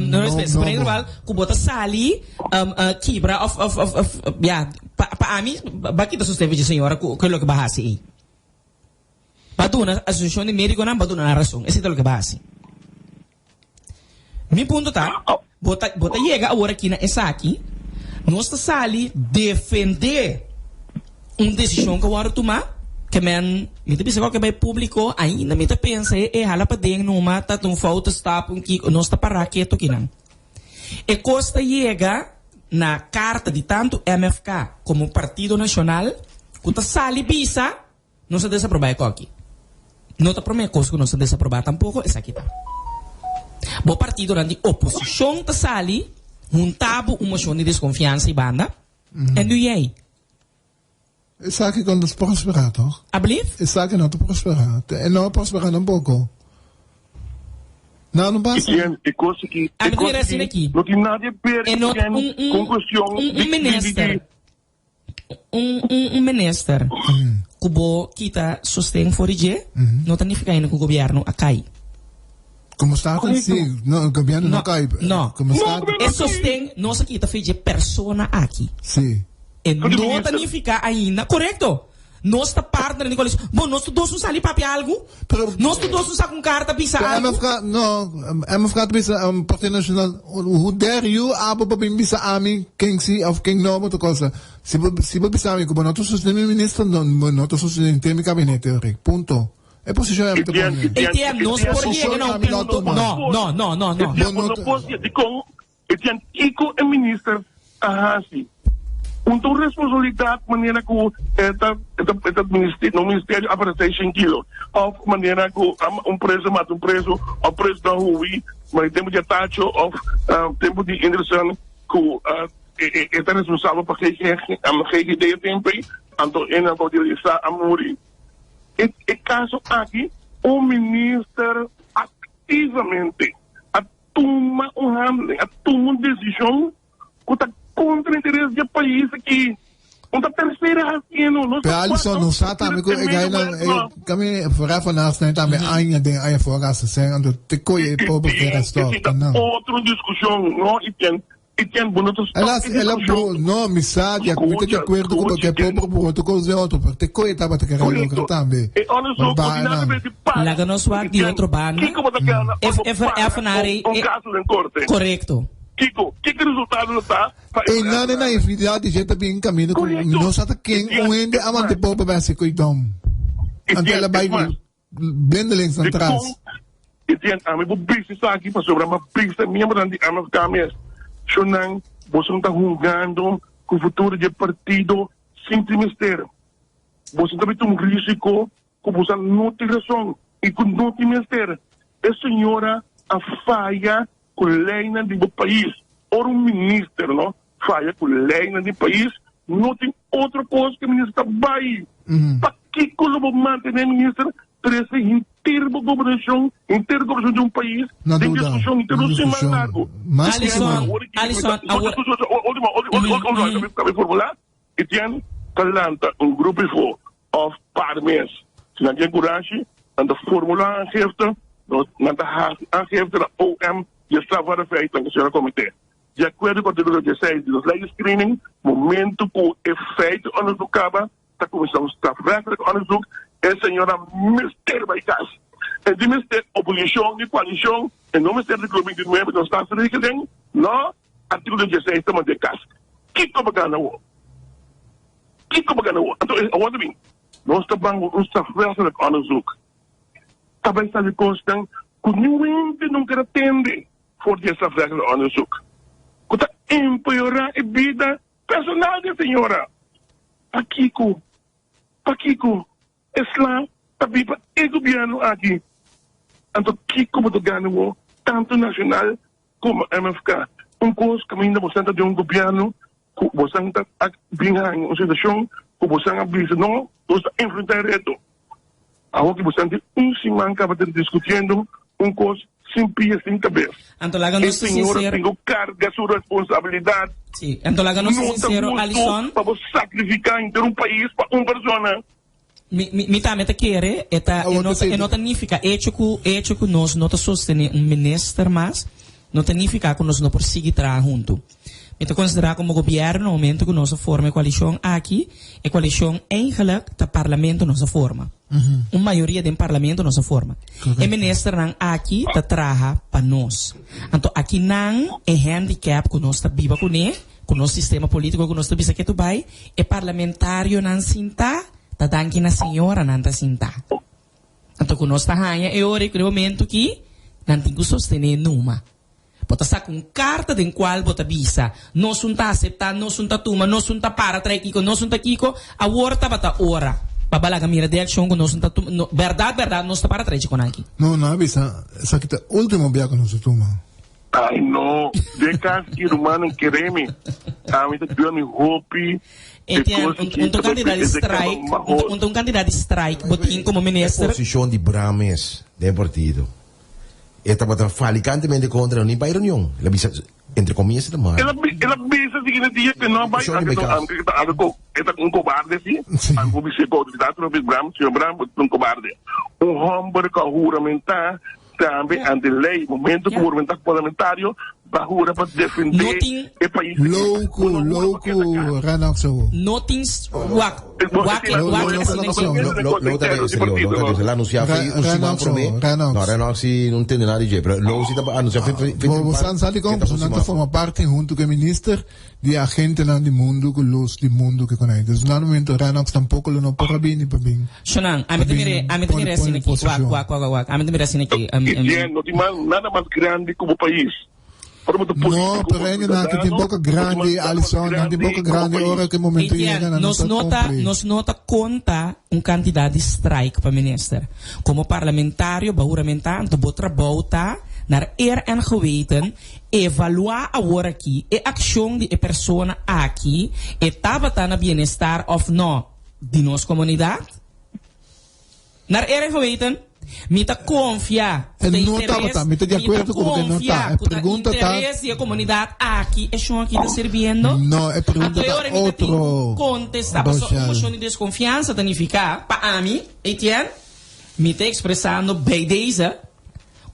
No despensa, pero in ieder nobo. geval, ku bo ta sali kibra of, of, of, of, ya, pa, pa ami, ba kita sosten for dje señora ku, ku loke bo a hasi ei. Ba duna asosiashon di medikonan, ba duna nan rason. Esei ta loke bo a hasi. Mi punto ta, bo ta, bo ta yega awor aki na esaki, nos ta sali defende un desishon ku a wòrdu tumá, ke men, mi ta bisa ku a bai públiko, ainda mi ta pensa e e hala paden numa ta un foute stap, un kiko, nos ta pará ketu kinan. E kos ta yega na karta di tantu MFK komo Partido Nashonal ku ta sali bisa, Nos a desaprobá e kòki. No ta promé kos ku nos a desaprobá tampoko, esaki ta. Bo partidonan di oposishon ta sali hunta bo un moshon di deskonfiansa i banda. En nu jij? Esaki kon ta prosperá toch? Ablief? Esaki no ta prosperá. E no a prosperá tampoco. No, no pasa. Etienne, e kos aki, A e mi kos ta mira aki aki. no tin nada di ber, E no Etienne, un ku un un kuestion un di, un di, di, minister. di. Un un un minister ku bo kita sosten for di dje no ta nifiká ainda ku gobièrnu a kai. Como staten Correcto. sí, no, gobierno no No, kai. no. Como No, staten, gobierno E no kai. sosten nos a kita for di dje persona aki. sí. E Ku di no ta minister. nifiká ainda, korekto. Nos ta partner den koalishon. Bo, nos tur dos no sali papia algu? Pero, Nos tur dos no saka un karta bisa pero algu? MFK, no, MFK ta bisa, Partido Nacional, who dare you abo pa bin bisa ami ken si of ken no bo ta cosa. Si bo, si bo bisa ami ku bo no ta sostené mi minister, no, bo no ta sostené mi kabinete, Rick. Punto. E posishon ami ta Etienne, pone. Etienne, Etienne, nos Etienne, por yega na un Ami no punto. tuma. No, no, no, no, no. Etienne, Bo bo no no ta- por dikon Etienne, kiko e minister a hasi? Un ta un responsabilidat manera ku e ta e ta e ta no ministerio a aparesé shen kilo òf manera ku un preso mata un preso òf preso ta hui ma e tempu di Atacho òf tempu di Inderson ku e e ta responsabel pa GGD e tempu ei anto e nan por di sa a muri. E e kaso aki un minister aktivamente a tuma un handeling, a tuma un desishon ku ta kontra interes di e pais aki. Un ta tersera hasiendo, nos Pero ta Alison, kuarto, nos sa tambe ku e gainan, medio e kami vooraf van naast tambe aña den aña voor gasta sen, anto te koye e pober ke resto, Esei ta nan. otro diskushon, no? Etienne, Etienne, bo no ta stop Helaas, e el a diskushon. bro, no, mi sa, di, mi ta di Skucha, akuerdo ku skucha, porque pober bro, to kos de otro, pero te koye tabata kere logra Correcto. tambe. E onderzoek Maar no tin nada ba, ver di para. Laga nos wak di Etienne, otro banda. Kiko bo ta gana Ef, ora bo ef, para ef, nari, un e- kaso den korte? Korekto. Kiko, kiko resultado lo ta pa E nan e naividad di gente bin camino cu Correcto. no sa ta ken un hende a mante popo bij se kuidom. Anto ela bai blindelings naar tras. Etienne, ami bo bisa esaki pasobra mi a bisa miembronan di MFK mes, Shonnan, boso no ta hungando cu futuro di e partido sin tin mester. Boso ta mete un risico cu boso no tin rason y cu no tin mester. E señora a faya cu leynan di bo pais. Ora un minister no faya cu leynan di pais, no tin otro cos cu e minister ta bay. Pakico lo bo mantene minister trece henter bo gobernacion, henter gobernacion di un pais No den duda. discusion, henter un siman Discusion. largo? Mas cu Alison, siman. Alison, awor. Ultimo, ultimo, ultimo, cabe formula. Etienne ta lanta un grupo ifo of par mes. Si nan tin kurashi, nan ta formula aangifte, nan ta hasi aangifte na OM di e strafbare feiten ku señor a kometé. Di akuerdo ku artíkulo dieseis di nos lei di screening, momento ku e feitenonderzoek kaba, ta kuminsá un strafrechtelijk onderzoek. E señora mester bai kas. E di mester oposishon ni koalishon, e no mester artíkulo 29 di nos staatsregeling, no. Artíkulo dieseis ta manda e kas. Kiko bo gana awor? Kiko bo gana awor? Anto awor ta bin, nos ta ban un strafrechtelijk onderzoek. Ta bai sali kosnan ku niun hende no ker a tende for di e strafrechtelijk onderzoek, ku ta empeorá e bida personal di e señora. Pakiko? Pakiko e sla ta biba e gobièrnu aki? Anto kiko bo ta gana awor, tantu nashonal Como MFK, un cos caminda bosan ta den un gobierno cu bosan ta a bin haña un situacion cu bosan a bisa no, nos ta enfrenta e reto. Awor ki bosan tin un siman caba ta discutiendo un cos sin pia sin cabes. Anto laga E nos ser señora sincero. tin cu carga su responsabilidad. Sí, anto laga nos ser No ta sincero, husto Alison. pa bo sacrifica henter un pais pa un persona. Mi, mi, mi tambe ta kere, e ta, e Awor no ta ta, e si. no ta nifica hecho cu, hecho cu nos no ta sostene un minister mas, no ta nifica cu nos no por sigui traha hunto. Mi ta considera como gobierno, momento cu nos a forma e coalicion aki, e coalicion eigenlijk ta parlamento nos a forma. Un mayoria den parlamento nos a forma. E ministernan aki ta traha pa nos. Anto akinan e handicap cu nos ta biba cune, Ku nos sistema politico ku nos ta bisa ketu bai, e parlamentarionan sinta, ta danki na señoranan ta sinta. Anto ku nos ta haña e ora i ku e momento ki nan tin ku sostené numa. Bo ta saka un karta den kual bo ta bisa, nos un ta aseptá, nos un ta tuma, nos un ta para trae kiko, nos un ta kiko, awor tabata ora. Pa bo laga mira den akshon ku nos no ta tuma, no, bèrdat bèrdat nos ta para trechi kon aki. No, nan a bisa, esaki ta último bia ku nos ta tuma. Ai no, den kas ki rumannan kere mi, ami ta duna mi hopi e Etienne, kos un, ki un ta ta kandidat di e ta kaba strike, un ta, mahos. un ta un kandidat di strike bo tin komo E minister. posishon di Bram mes den e partido, e tabata falikantemente kontra no ni bai reunion. El a bisa, entre comillas, e ta El a malo. el a bisa siguiente dia ku e no a bai, Shon di anke bai kas. anke ta algo ko e ta un kobarde si, Sí. ami por bis'é ku outoridat no bisa Bram, señor Bram, bo ta un kobarde. Un hòmber ku a huramentá Tambe ante ley, momento cu hurmenta parlamentario ba hura pa defende No tin. e pais aki. Louco, Bo no hura pa keda louco, cas. Renox zo. No tin wak, wak, wak asina Lo, ki. lo, lo ta den serio, lo ta den. El a anuncia fe un siman prome. No, Renox si no ntende nada di dje, pero lo si ta anuncia fe fe Bo bo san sa dikon? Pasobra nan ta forma parti huntu ku e minister di agentenan di mundu ku lus di mundu ke konai. Dus na momento Renox tampoko lo no por a bini pa bin Shonan, ami pa ta mira, bin ami ta pone mira pone asina ki, wak, posishon. wak, wak, wak, ami ta mira asina ki, um, um, Etienne, no tin mas nada mas grandi ku bo pais. Ora bo ta No, político, pero bo ainda nan ke tin ciudadano, boka no tin mas grandi, nada mas Alison, nan tin grandi boka ku bo grandi pais. ora ke momento yega Etienne, nan no nos ta no ta, kumpli. nos no ta konta un kantidat di strike pa minister. Komo parlamentario, bo a huramentá, anto bo trabou ta naar eer en geweten Evaluá awor aki e akshon di e persona aki, e tabata na bienestar òf nò di nos komunidat? Naar eer en geweten, mi ta konfia ku E ta no interes, tabata, mi ta di mi ta akuerdo ku bo ku e no ta. konfia E ku ta pregunta ta, interes di e komunidat aki e shon aki ta sirbiendo? no, e Anto pregunta e ta ora mi ta tin ku otro, kontestá, pasobra un Rochelle. moshon di deskonfiansa ta nifiká pa ami, Etienne, mi ta ekspresando bij deze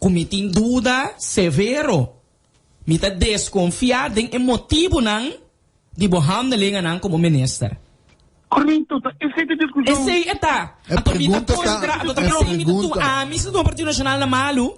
Ku mi tin duda severo. Mi ta deskonfiá den e motibunan di bo handelinganan komo minister. Korinto, ta esei ta e diskushon. Esei e ta. E Anto mi ta pregunta ta, kontra, anto ta e p'esei mi ta tuma pregunta. ami si ta tuma Partido Nashonal na malu,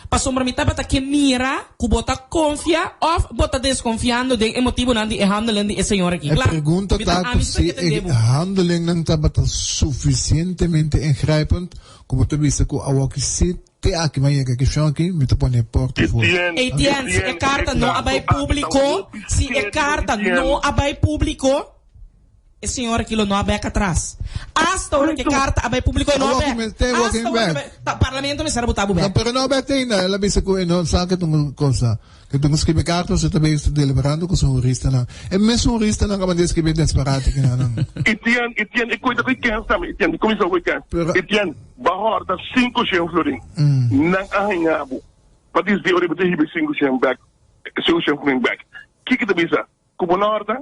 pasobra mi tabata ke mira ku bo ta konfia òf bo ta deskonfiando den e motibunan di e handelen di e señor aki. E Kla, pregunta mi ta ta ku ami si ta si ke e tende bo. handelingnan tabata sufisientemente ingrijpend ku bo ta bisa ku awor ki si Te aki mi a yega e keshon aki, mi ta pone e porta for. Etienne, si e karta no a bai públiko, si e karta no a bai públiko, e señor aki lo no a bek atras. Asta ora ku e karta a bai públiko e no a bek. Asta ora ku e bai, ta parlamento mester a buta bo No, bek. pero no a bek te ainda. El a bisa ku e no sa ke ta un cosa. Ke ta un skribi karta, pasobra e ta bezig ta deliberando ku su huristanan. E mesun huristanan a manda e skribi e desparate kinanan. Etienne, Etienne, e koita ku e kens tambe, Etienne, di kuminsá ku e kens. Pero. Etienne. Bo a hòrta 500 florin. Nan a haña bo. Pa disdi ora bo ta hiba e 500 bèk, 500 florin bèk. Kiko ta bisa? Ku bo no hòrta?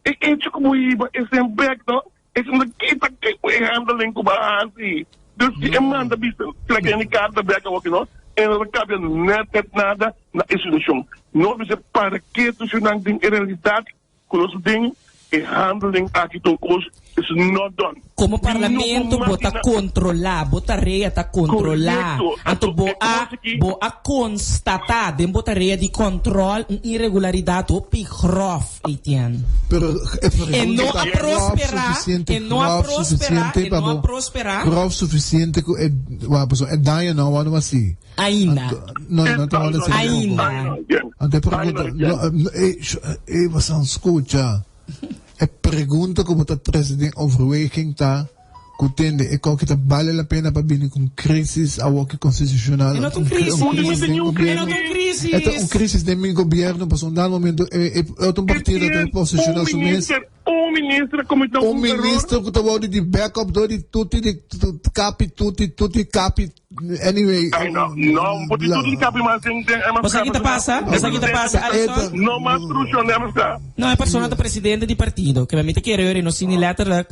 E echo ku bo hiba e sen bèk no, esei no ta kita e handeling ku bo a hasi. Dus si e manda bisa trek e karta bèk awor no, e no ta kambia nèt nèt nada na e situashon. Nos mester para ketu si nan den e realidat Ku nos den e handeling aki tur kos is not done. Komo Mi no parlamento por bo ta makina. kontrolá, bo tarea ta kontrolá. Korekto. Anto Anto bo e a kos aki. bo a konstatá den bo tarea di kòntròl un iregularidat hopi gròf, Etienne. Pero e E pregunta no ta a gròf prosperá, sufisiente, e no a gròf prosperá, sufisiente e pa no a bo, prosperá. gròf sufisiente ku e, wak pasobra e daño no a wòrdu hasí. Ainda. Anto, no, no ta wòrdu hasí tampoco. Ainda. Anto e pregunta, no, no, e, e, bosan skucha. E pregunta ku bo ta trese den overweging ta ku tende e koki ta bale la pena pa bini ku un krisis awoki konstitushonal, E no ta un un krisis. krisis den E no gobierno. ta un krisis. E ta un krisis den mi gobierno pasobra un dado momento e e otro partido ta posishona su mes. Un minister a comete Un un error. minister ku ta wòrdu di backup dor di tutti di kapi tutti tutti kapi anyway. Ay no, no, bo tin tutti kapi mas den den MFK. Bo sa ki ta pasa? Bo sa ki ta pasa, Alison? No mas trucion den MFK. No, e persona ta presidente di partido. Ke mi ta kere ori no sini letterlijk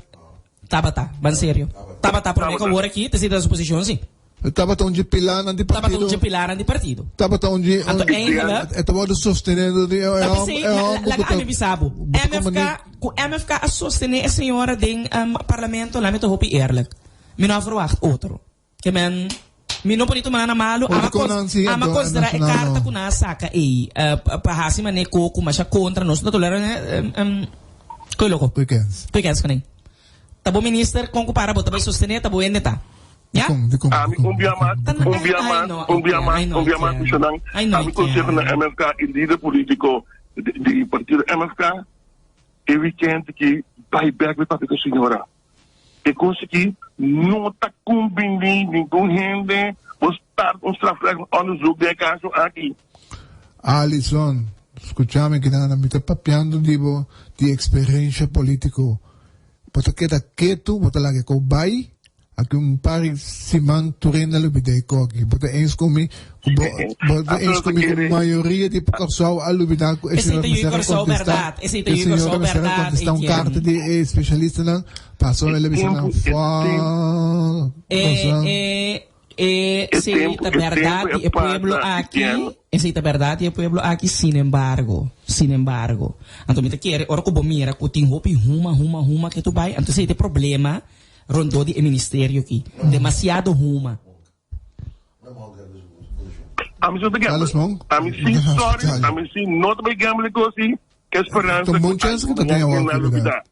tabata, ban serio. Tabata prome ku awor aki ta sinta na su posishon si. E tabata un dje pilarnan di Tabata partido. un dje pilarnan di partido. Tabata un dje. Anto eigenlijk. E ta wòrdu sostené dor di e Ta hòmber p'esei, e hòmber ku laga ta. ami bisa bo. bo ta MFK, komand'é. ku MFK a sostené e señora den parlamento, lami ta hopi eerlijk. Mi no a verwacht otro. Ke men, mi no por ni tuma na malu, Hopi ama kon nan si, ama anto konsiderá e nacional karta no. ku nan a saka ei, pa hasi manera ku ku masha kontra nos. No ta tolera koe loko. Koe kens. Koe kens kuné. Ta bo minister kon ku para bo ta bai sostené, ta bo hende ta. Ya? Dikon, dikon, Ami dikon, un bia dikon, mas, dikon. un bia Ai mas, no, un bia Etienne, mas, ai no, un bia mas, Etienne. Michonang. Ai no, Ami konseho na Etienne. MFK i lider politiko di, di partido MFK, e weekend ki bai bek bai papia ku señora. E kos aki no ta kumbiní ningun hende bo start un strafrechtelijk onderzoek den e kaso aki. Alison, skuchami kinana, mi ta papiando di bo di eksperensha politiko. Bo ta keda ketu, bo ta laga e kou bai, aki un par di siman tur hende a lubida e koki. Bo ta eens ku mi ku bo bo ta eens ku mi ku mayoria di Kòrsou a lubida ku e Esei señor ta yu mester a Kòrsou kontestá, bèrdat. Esei ta e yu señor Kòrsou mester a bèrdat, kontestá un karta Etienne. di e spesialistanan, pasobra el a E bisa nan tempu, e tempu. fò E kòrsou. e E E si tempu, ta e tempu berdad e di e pueblo pasa, aki, Etienne. esei ta berdad di e pueblo aki, sinembargo, sinembargo. Anto mi ta kere ora ku bo mira ku tin hopi huma, huma, huma ke tu bai, anto esei ta e problema rondó di e ministerio aki. Demasiado huma. Ami si no ta gamble. Carlos Monk? Ami si, sorry, ami si no ta bai gamble ku si, ke speransa Ta ku bon chance ku ta algun tin hende awor na aki, lubida. berdad.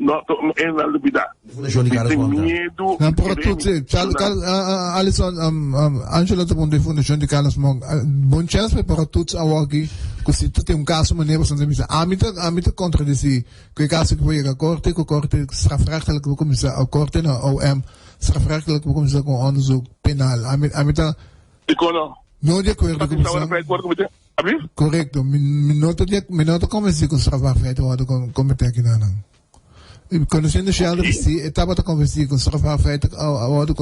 No, e na lubida. Fundacion di Mi Carlos tin Monk ta. miedu, Na por kere tur mi si. Charles, na. Carl, Alison, Angelo ta puntra di Fundacion di Carlos Monk. Bon chance pa e por toets awor aki ku si ta tin un kaso manera pasobra ta bisa ami ta ami ta kontradesi ku e kaso aki por yega korte ku korte strafrechtelijk por kuminsa o korte no OM strafrechtelijk por kuminsa ku un onderzoek penal. Ami ami ta Dikon no? no di akuerdo Ta ku tin bisa. strafrecht por komite? Abrir? Korekto, mi mi no ta di mi no ta konvensí ku strafbaar feit a wòrdu kometé aki na nan. I konosiendo Sheldon Oké. si e tabata konvensí ku strafbaar feit a wòrdu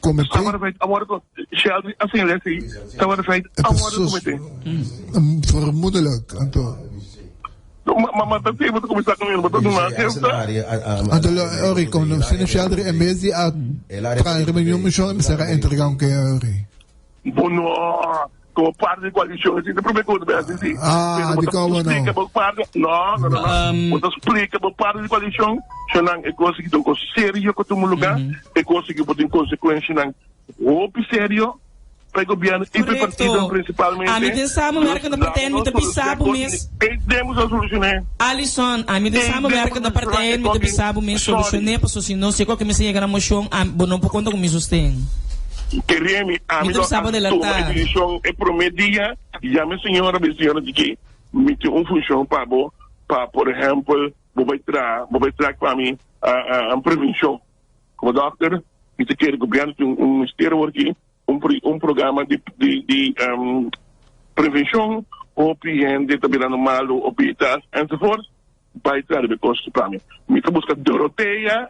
kometé. Strafbaar feit a wòrdu Sheldon a señalá si strafbaar feit E a ta wòrdu sus kometé. vermoedelijk, anto. No, ma ma ma ta si bo ta kuminsá ku mi, bo ta duna hefta. Anto lo Eury, konosiendo Sheldon en bes di a traha riba niun mishon e mester a entregá un ke Eury. Bo no como parte di coalicion esey ta prome cosa bo haci si. Ah, Pero bo di ta como no? splica bo parte, no, no, no, no. Bo ta splica bo parte di coalicion, shonan e cosa aki ta un cos serio cu tuma lugar, e cos aki por tin consecuencianan hopi serio pa e gobierno y pa e partidonan Correcto. principalmente. Ami den Dus samenwerken de laga partijen nos mi ta soluciona bisa e bo cos mes. aki. Ey demos a soluciona. Alison, ami den Ey samenwerken demos de a soluciona partijen e mi ta cos aki. bisa bo mes Sorry. solucione paso si no si e mester yega na mocion ami bo no por conta cu mi sosten. Kere mi, ami Mi ta lo bisa bo a tuma e delantá. desishon e promé dia, yama e señora, bisa señora di ke mi tin un funshon pa bo, pa por ehèmpel bo bai traha, bo bai traha pa mi un prevenshon. Komo dòkter mi ta kere gobièrnu tin un ministerio awor aki, un un programa di di di prevenshon, hopi hende ta birando malu, obetas enzovoort, bai traha riba e kos pa mi. Mi ta buska Dorotea.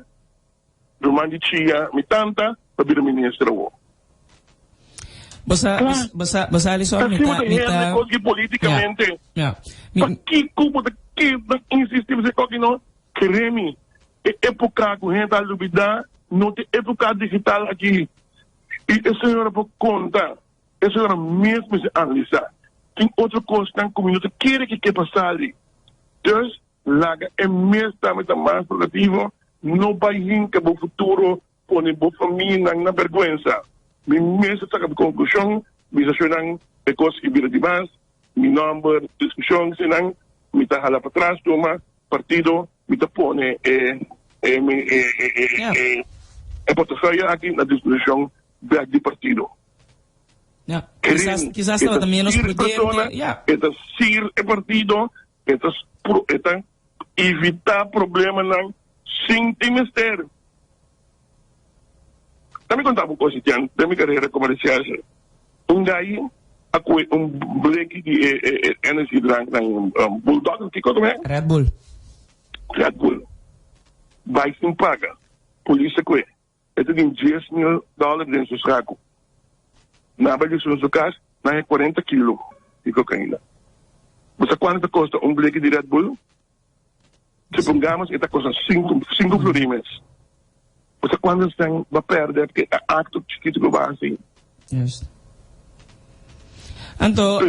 Ruman di Chia, mi tanta, ta bira minister awor. Bo sa, Kla. bo sa, bo sa Alison, Ta mi sima ta, ta mi hende ta, kos ki ja, politikamente. ja. Mi, Pakiko bo ta keda insisti pa esei koki no? Kere mi, e epoka ku hende ta lubida no ta e epoka digital aki. I e señora por konta, e señora mes mester analisa. Tin otro kosnan ku mi no ta kere ke ke pasa li. Dus Laga e mes tambe ta mas relativo, no bai hinka bo futuro pone bo famianan na berguensa. Mi mes a saka mi konklushon, mi sa shornan e kos i bira di mas, mi nòmber, diskushon eseinan mi ta hala patras tuma partido mi ta pone e e e e portefeuille aki na disposishon bèk di partido. Ja, kisas kisas tabata menos prudente, ja. E ta sir e partido E ta e ta evitá problemanan sin tin mester. Ta mi konta bo un kos, Etienne, den mi karera komersial, un gai a kohe un bleki di e e energy drank nan, Bulldog, kiko ta mehé? Red Bull. Red Bull. Bai sin paga. Polis a kohe. E ta tin 10,000 dòler den su saku. Nan a bai di su kas, nan haña 40 kilo di kokaina. Bo sa kuantu ta kosta un bleki di Red Bull? Supongamos e ta kosta sinku, sinku florin mes. Bo sa kuantu sèn bo a pèrdè p'e akto chikitu ku bo a hasi? Juist. Anto,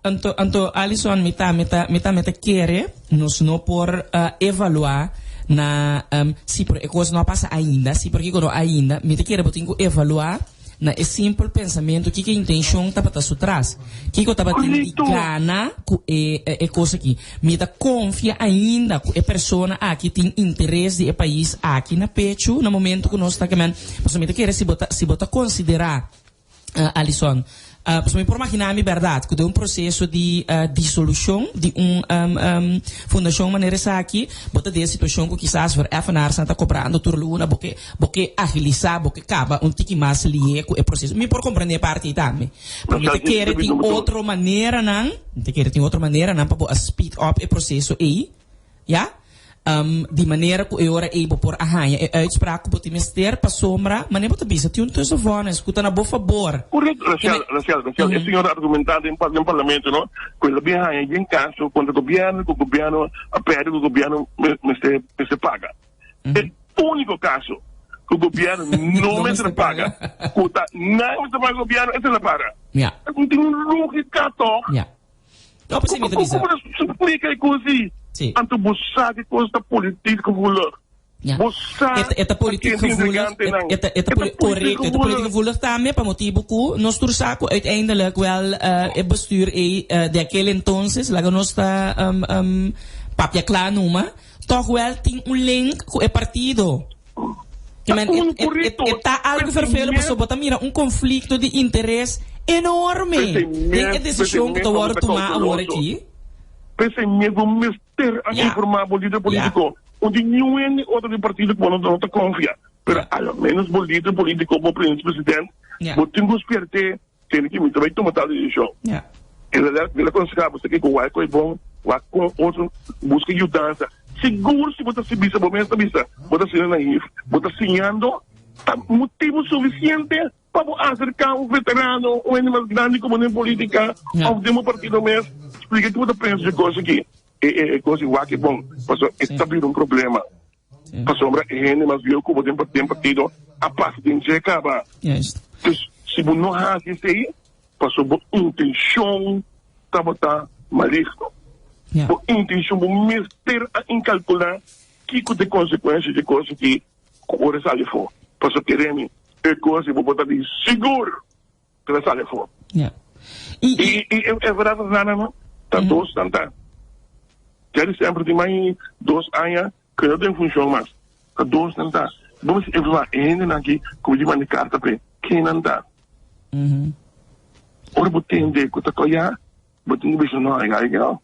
anto, anto Alison, mi ta, mi ta, mi ta, mi ta kere nos no por uh, evaluá na um, si por e kos no a pasa ainda, si por kiko no ainda, mi ta kere bo tin ku evaluá na e simpel pensamentu kiko intenshon tabata su tras. Kiko tabatin di gana ku e, e, e kos aki. Mi ta konfia ainda ku e persona aki tin interes di e pais aki na pechu na momento ku nos ta kemen. Pasobra mi ta kere si bo ta, si bo ta konsiderá, Alison, Pasobra mi por magina mi bèrdat ku den un proseso di disolushon di un fundashon manera esaki bo ta den e situashon ku kisas vereffenaarsnan ta kobrando tur luna, bo ke bo ke agilisá, bo ke kaba un tiki mas lihe ku e proseso. Mi por komprendé e parti ei tambe. Pero mi ta kere tin otro maneranan, mi ta kere tin otro maneranan pa bo a speed up e proseso ei. Ya? Di manera ku e ora ei bo por a haña e uitspraak ku bo tin mester, pasobra, manera bo ta bisa, tin un tussenvonnis ku ta na bo fabor. Correcto, Rachel, Rachel, Rachel, e señor a argumenta den den parlamento, no, ku el a bin haña yen caso contra gobierno, ku gobierno a perde, ku gobierno mester mester paga. E unico caso ku gobierno no mester paga, ku ta nan mester paga gobierno, esei la para. No tin un logica toch? No, pues mi ta bisa. Como bo splica e cos ei? Sí. Anto bo sa cu e cos ta politiek gevoelig. Ja. Bo sa E ta politiek pa ken gevoelig. intrigantenan. E ta, e ta poli- correcto, e ta politiek gevoelig tambe pa motibo cu nos tur sa cu uiteindelijk wel e bestuur ei de aquel entonces, laga nos ta papia cla numa, toch wel tin un link cu e partido. Ke men, e, e, e, e ta algo vervelend pasobra bo ta mira un conflicto di interes enorme den e decision cu ta wordo tuma awor aki. P'esei mes bo mester a informa bo lider politico. Un di niun hende otro di partido cu bo no ta confia, pero a lo menos bo lider politico, bo president, bo tin cu spiert'e Tene ki mi ta bai tuma tal desishon. El a el a konsehá bo sa ke wak ku e bon, wak kon otro, buska yudansa. Sigur si bo ta bisa, bo mes ta bisa, bo ta siña naïf, bo ta siñando, ta motibu sufisiente pa bo aserká un veterano, un hende mas grandi ku bo den polítika òf den bo partido mes, splika ke bo ta pensa di e kos aki. E e kos di wak e bon, pasobra e ta bira un problema. Pasobra e hende mas bieu ku bo den den partido a pasa den dje kaba. Dus si bo no hasi esei, pasobra bo intenshon tabata maligno. Bo intenshon, bo mester a inkalkulá kiko ta e konsekuensia di e kos aki ku ora e sali afó. Pasobra kere mi, e kos ei bo por ta di sigur ku ta sali afó. I e bèrdat Rosana, no ta dos nan ta. Jerry semper tin mas dos aña ku e no ta den funshon mas. Ta dos nan ta. Bo mester evaluá e hendenan aki ku bo di manda e karta p'e. Ken nan ta? Ora bo tende ku ta koyá, bo tin ku bisa no, ai ai no.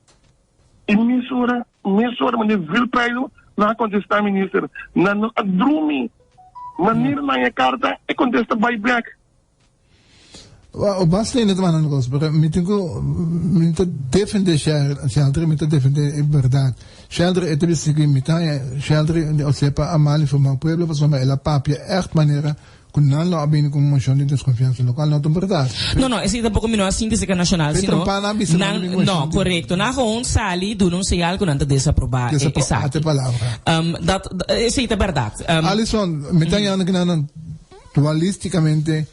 I mesora, mesora manera vilpeilu nan a kontestá minister. Nan no a drumi. Manera nan haña e karta, e kontesta bai bèk. O basta ainda ta mandando cos, pero mi tin cu, mi ta defende Sheldry, mi ta defende e berdad. Sheldry e ta bisa cu mi ta haña Sheldry o sea pa a mal informa pueblo pasobra el a papia echt manera cu nan lo a bini cu un mocion di desconfiansa, locual no ta berdad. No, no, esey tampoco mi no a sinti cerca Nacional, Pe sino trompa nan a bisa nan nan, bini cu no, mocion di. correcto, nan gewoon sali duna un señal cu nan ta desaproba e Desapro, esaki. ate palabra. Dat, esey ta berdad. Alison, mi ta hañando cu nan nan. Dualisticamente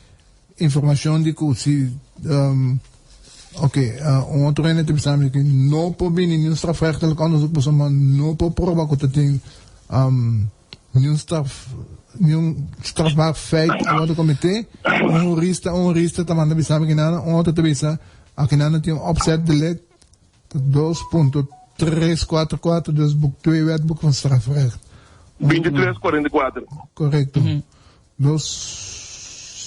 informacion di cu si ok un otro hende ta bisa mi cu no por bini niun strafrechtelijk onderzoek pasobra no por proba cu ta tin niun straf niun strafbaar feit a wordo comete. Un hurista un hurista ta manda bisa mi kinan un otro ta bisa akinan tin un opzetdelict ta 2.344 dus boek 2 wetboek van strafrecht. 2344. Correcto. Dos,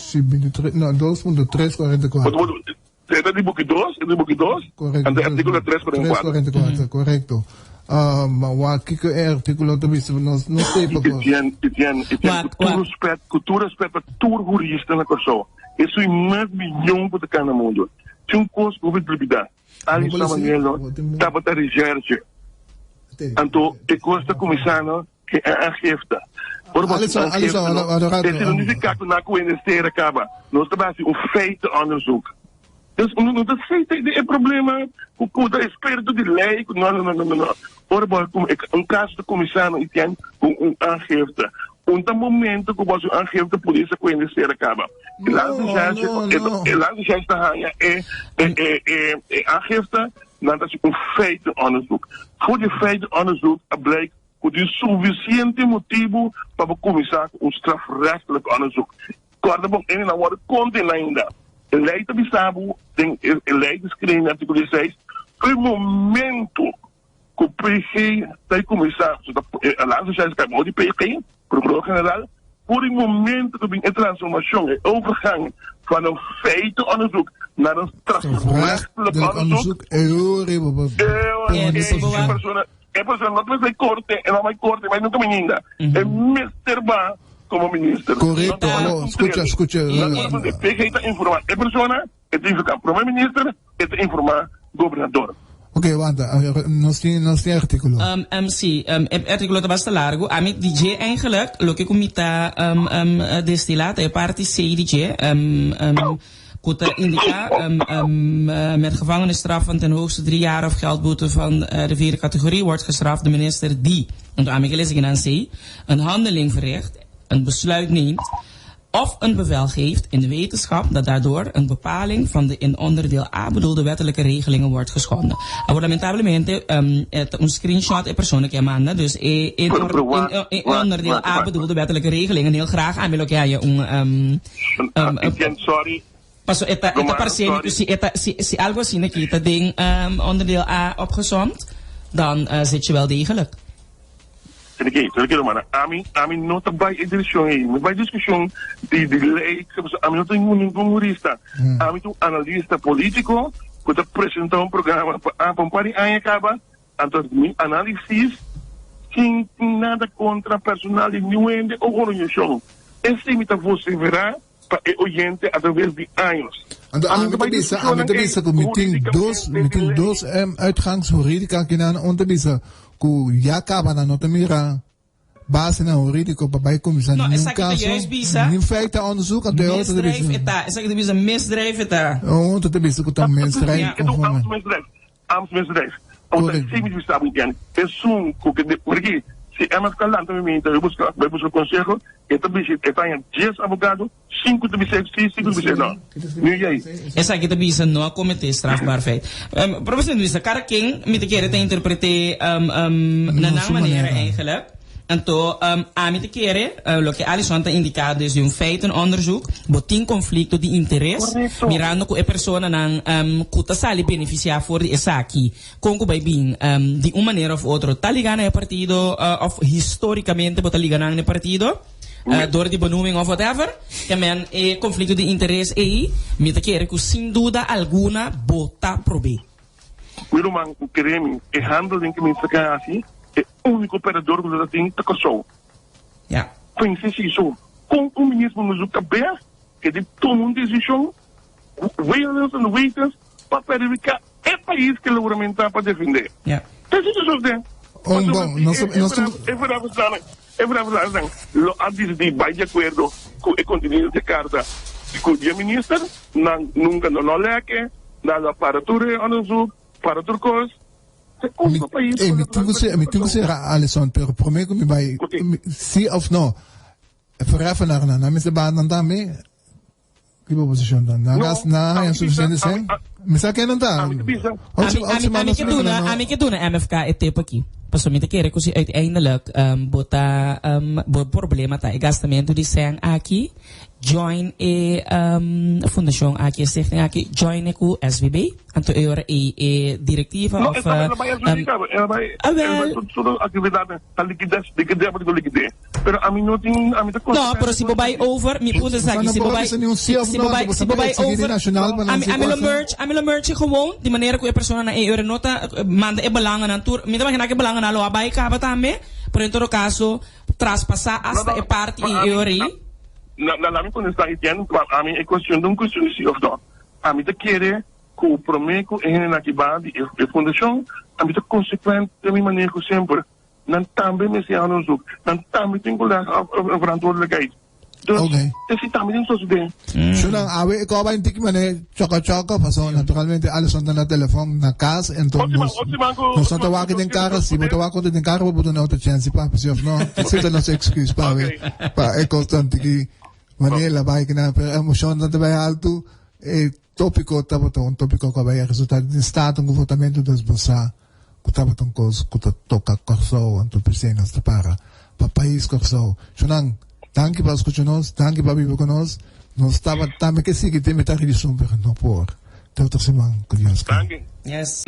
si, 23, no, 2.344. E ta di buki 2, e di buki 2, Correcto. anto e artículo 344. 344, correcto. Ma wak kiko e artículo ta bisa, nos no sei pa kos. Etienne, Etienne, Etienne, Wak, ku tur wak. respet, ku tur respet pa tur hurista na Kòrsou, esun mas miyon ku ta kana mundu. Tin un kos ku hopi dubida, Ali Samanelo tabata recherche. Anto e kos ta kuminsá no ke e aangifte. Ora bo hasi aangifte no, esei no nifiká ku nan ku hende sera kaba. Nos ta bai hasi un feitenonderzoek. Dus no ta esei ta e problema ku ku ta eksperto di lei ku no no no no no. Ora bo un kaso ta kuminsá no Etienne ku un aangifte. Un ta momento ku bo hasi un aangifte polis a ku hende sera kaba. E landsrecherche e landsrecherche ta haña e e e e aangifte, nan ta hasi un feitenonderzoek. For di feitenonderzoek a blijk ku tin sufisiente motibu pa bo kuminsá ku un strafrechtelijk onderzoek. Kòrda bon, e nan wòrdu kondená ainda. E lei ta bisa bo den e lei di screening artíkulo dieseis, ku e momento ku PG ta kuminsá, e landsrecherche ta kai bou di PG, Prokurador General, for di momento ku bin e transformashon, e overgang van een feitenonderzoek. Naar een strafrechtelijk onderzoek. E persona no ta mester corte, e no bai corte, bai nunca mininda. E mester ba como minister. Correcto, oh, scucha, scucha. E PG ta informa e persona, e ta informa prome minister, e ta informa gobernador. Ok, wanta, nos tin, nos tin artículo. Um, um, sí, um, e artículo ta basta largo. A mi di dje eigenlijk, loke ku mi ta um, um, destila ta e parti C di dje, um, um, ku ta indica um, um, met gevangenisstraf van ten hoogste 3 jaar of geldboete van uh, de vierde categorie wordt gestraft de minister die, want ami ke lesa kinan C, een handeling verricht, een besluit neemt of een bevel geeft in de wetenschap dat daardoor een bepaling van de in onderdeel A bedoelde wettelijke regelingen wordt geschonden. Awor lamentablemente um, e ta un screenshot e persona ke a manda, dus e in, or, in, in onderdeel A bedoelde wettelijke regelingen heel graag ami lo ke haya un um, um, um, sorry. Paso e ta, e ta parse mi ku si e ta, si, si algo asina aki ta den um, onderdeel A opgesomd, dan uh, zit je wel degelijk. Sini ki, romana, ami, ami no ta bai e direccion ei. Mi bai discusion di, di ley, ami no ta ningun jurista. Ami ta un analista politico cu ta presenta un programa pa, pa un par di aña caba, anto mi analisis sin nada contra personal di niun hende o organisacion. Esey mi ta vocifera pa e oyente a traves di años. Anto ami ta bisa, ami ta bisa ku mi tin dos, mi tin dos uitgangs hurídika akinan. Un ta bisa ku ya kaba nan no ta mira basenan hurídiko pa bai kuminsá No, ningun esaki ta kaso, juist bisa nin feitenonderzoek. Anto e otro ta bisa. misdrijf e ta. Esaki ta bisa misdrijf e ta. Un otro ta bisa ku ta misdrijf Ja. E ta un konforme. ambtsmisdrijf. Ambtsmisdrijf. Ota Correcto. si mi bisa bo entiende. Esun ku ke de, porque si MFK lanta mi mente bai buska, bai buska konseho, e ta bisa, e ta haña dies abogado, sinku ta bisa si, sinku ta bisa no. Nu yei. Esaki ta bisa no a kometé strafbaar feit. Profesor Luisa, kada ken mi ta kere ta interpreté na Na nan su manera manera. eigenlijk. Anto ami ta kere loke Alison ta indiká desde un feitenonderzoek, bo tin konflikto di interes Correcto. mirando ku e personanan ku ta sali benefisiá for di esaki kon ku bai bin di un manera of otro ta ligá na e partido of histórikamente bo ta liga nan na e partido dor di benoeming of whatever. Ke men e konflikto di interes ei mi ta kere ku sin duda alguna bo ta prob'é. Mi ruman, kere mi, e handeling ku mi ta hasi, e úniko perdedor ku nos ta tin ta Kòrsou. Ja. Pensa si so, kon un minister por nos kabes ke di tuma un desishon ku wetens en wetens pa perhudiká e pais ke lo huramentá pa defendé. Ja. Pensa si so den. Un bon, nos nos E verdaverstaande, e verdaverstaande lo a disidí bai di akuerdo ku e kontenido di e karta ku di e minister, nan nunka no lo lèk'e, nan lo a para tur e onderzoek, para tur kos. Mi, ey, mi tin cu ser, mi tin cu sera Alison, pero prome cu mi bay, si of no, verheffenaar nan, nan mester baha nan tambe, ki bo posicion ta? Nan gas, nan haña suficiente cen? Mi sa ken nan ta. Ami, ami, ami ke duna, ami ke duna MFK e tip aki. Pasobra mi ta kere cu si uiteindelijk bo ta, bo problema ta e gastamento di cen aki, join e fundacion aki, e stichting aki, join e cu SVB. Anto e ora ei e directiva No, of e ta bai SVB caba, e bai, Ah, e bai wel. tur tur actividadnan ta liquidez, liquidez, bo tin cu liquidez. Pero ami no tin, ami ta No, pero si bo bai over, mi punto es aki, si bo bai, si bo bai, si bo bai over, ami, ami lo merge, ami lo merge gewoon, di manera cu e personanan ei ora no ta manda e belangennan tur, mi ta imagina cu e belangennan lo a bai caba tambe, pero en todo caso traspasa hasta e parti ei e ora ei. Na, na, lami contesta Etienne, pa ami e cuestion ta un cuestion di si of no. Ami ta kere cu prome cu e hendenan aki ba di e fundacion, ami ta consecuente den mi maneho semper. Nan tambe mester haña onderzoek. Nan tambe tin cu leg af een verantwoordelijkheid. Dus Oké. esey tambe tin sosode. Shunan, awe e koba in tiki mane choco choco, paso naturalmente Alison ta na telefon na cas, enton Otro nos, man, otro man cu, nos no otro ta man wak cu den nos carro, si bo ta wak den carro bo por duna otro chance papi, si of no, esey ta nos excuse pa awe, pa e cos tan tiki mane la bai kina, pero emocion ta bai alto, e topico tabata un topico cu a bai a resulta den staten cu votamento, dus bo sa. Ku tabata un kos ku ta toka Kòrsou, anto p'esei nos ta para pa pais Kòrsou. Shunan, danki pa skucha nos, danki pa biba ku nos. Nos taba tambe ke sigui te mitad di sun, pero no por. Te otro siman, ku Dios ke. Danki. Yes.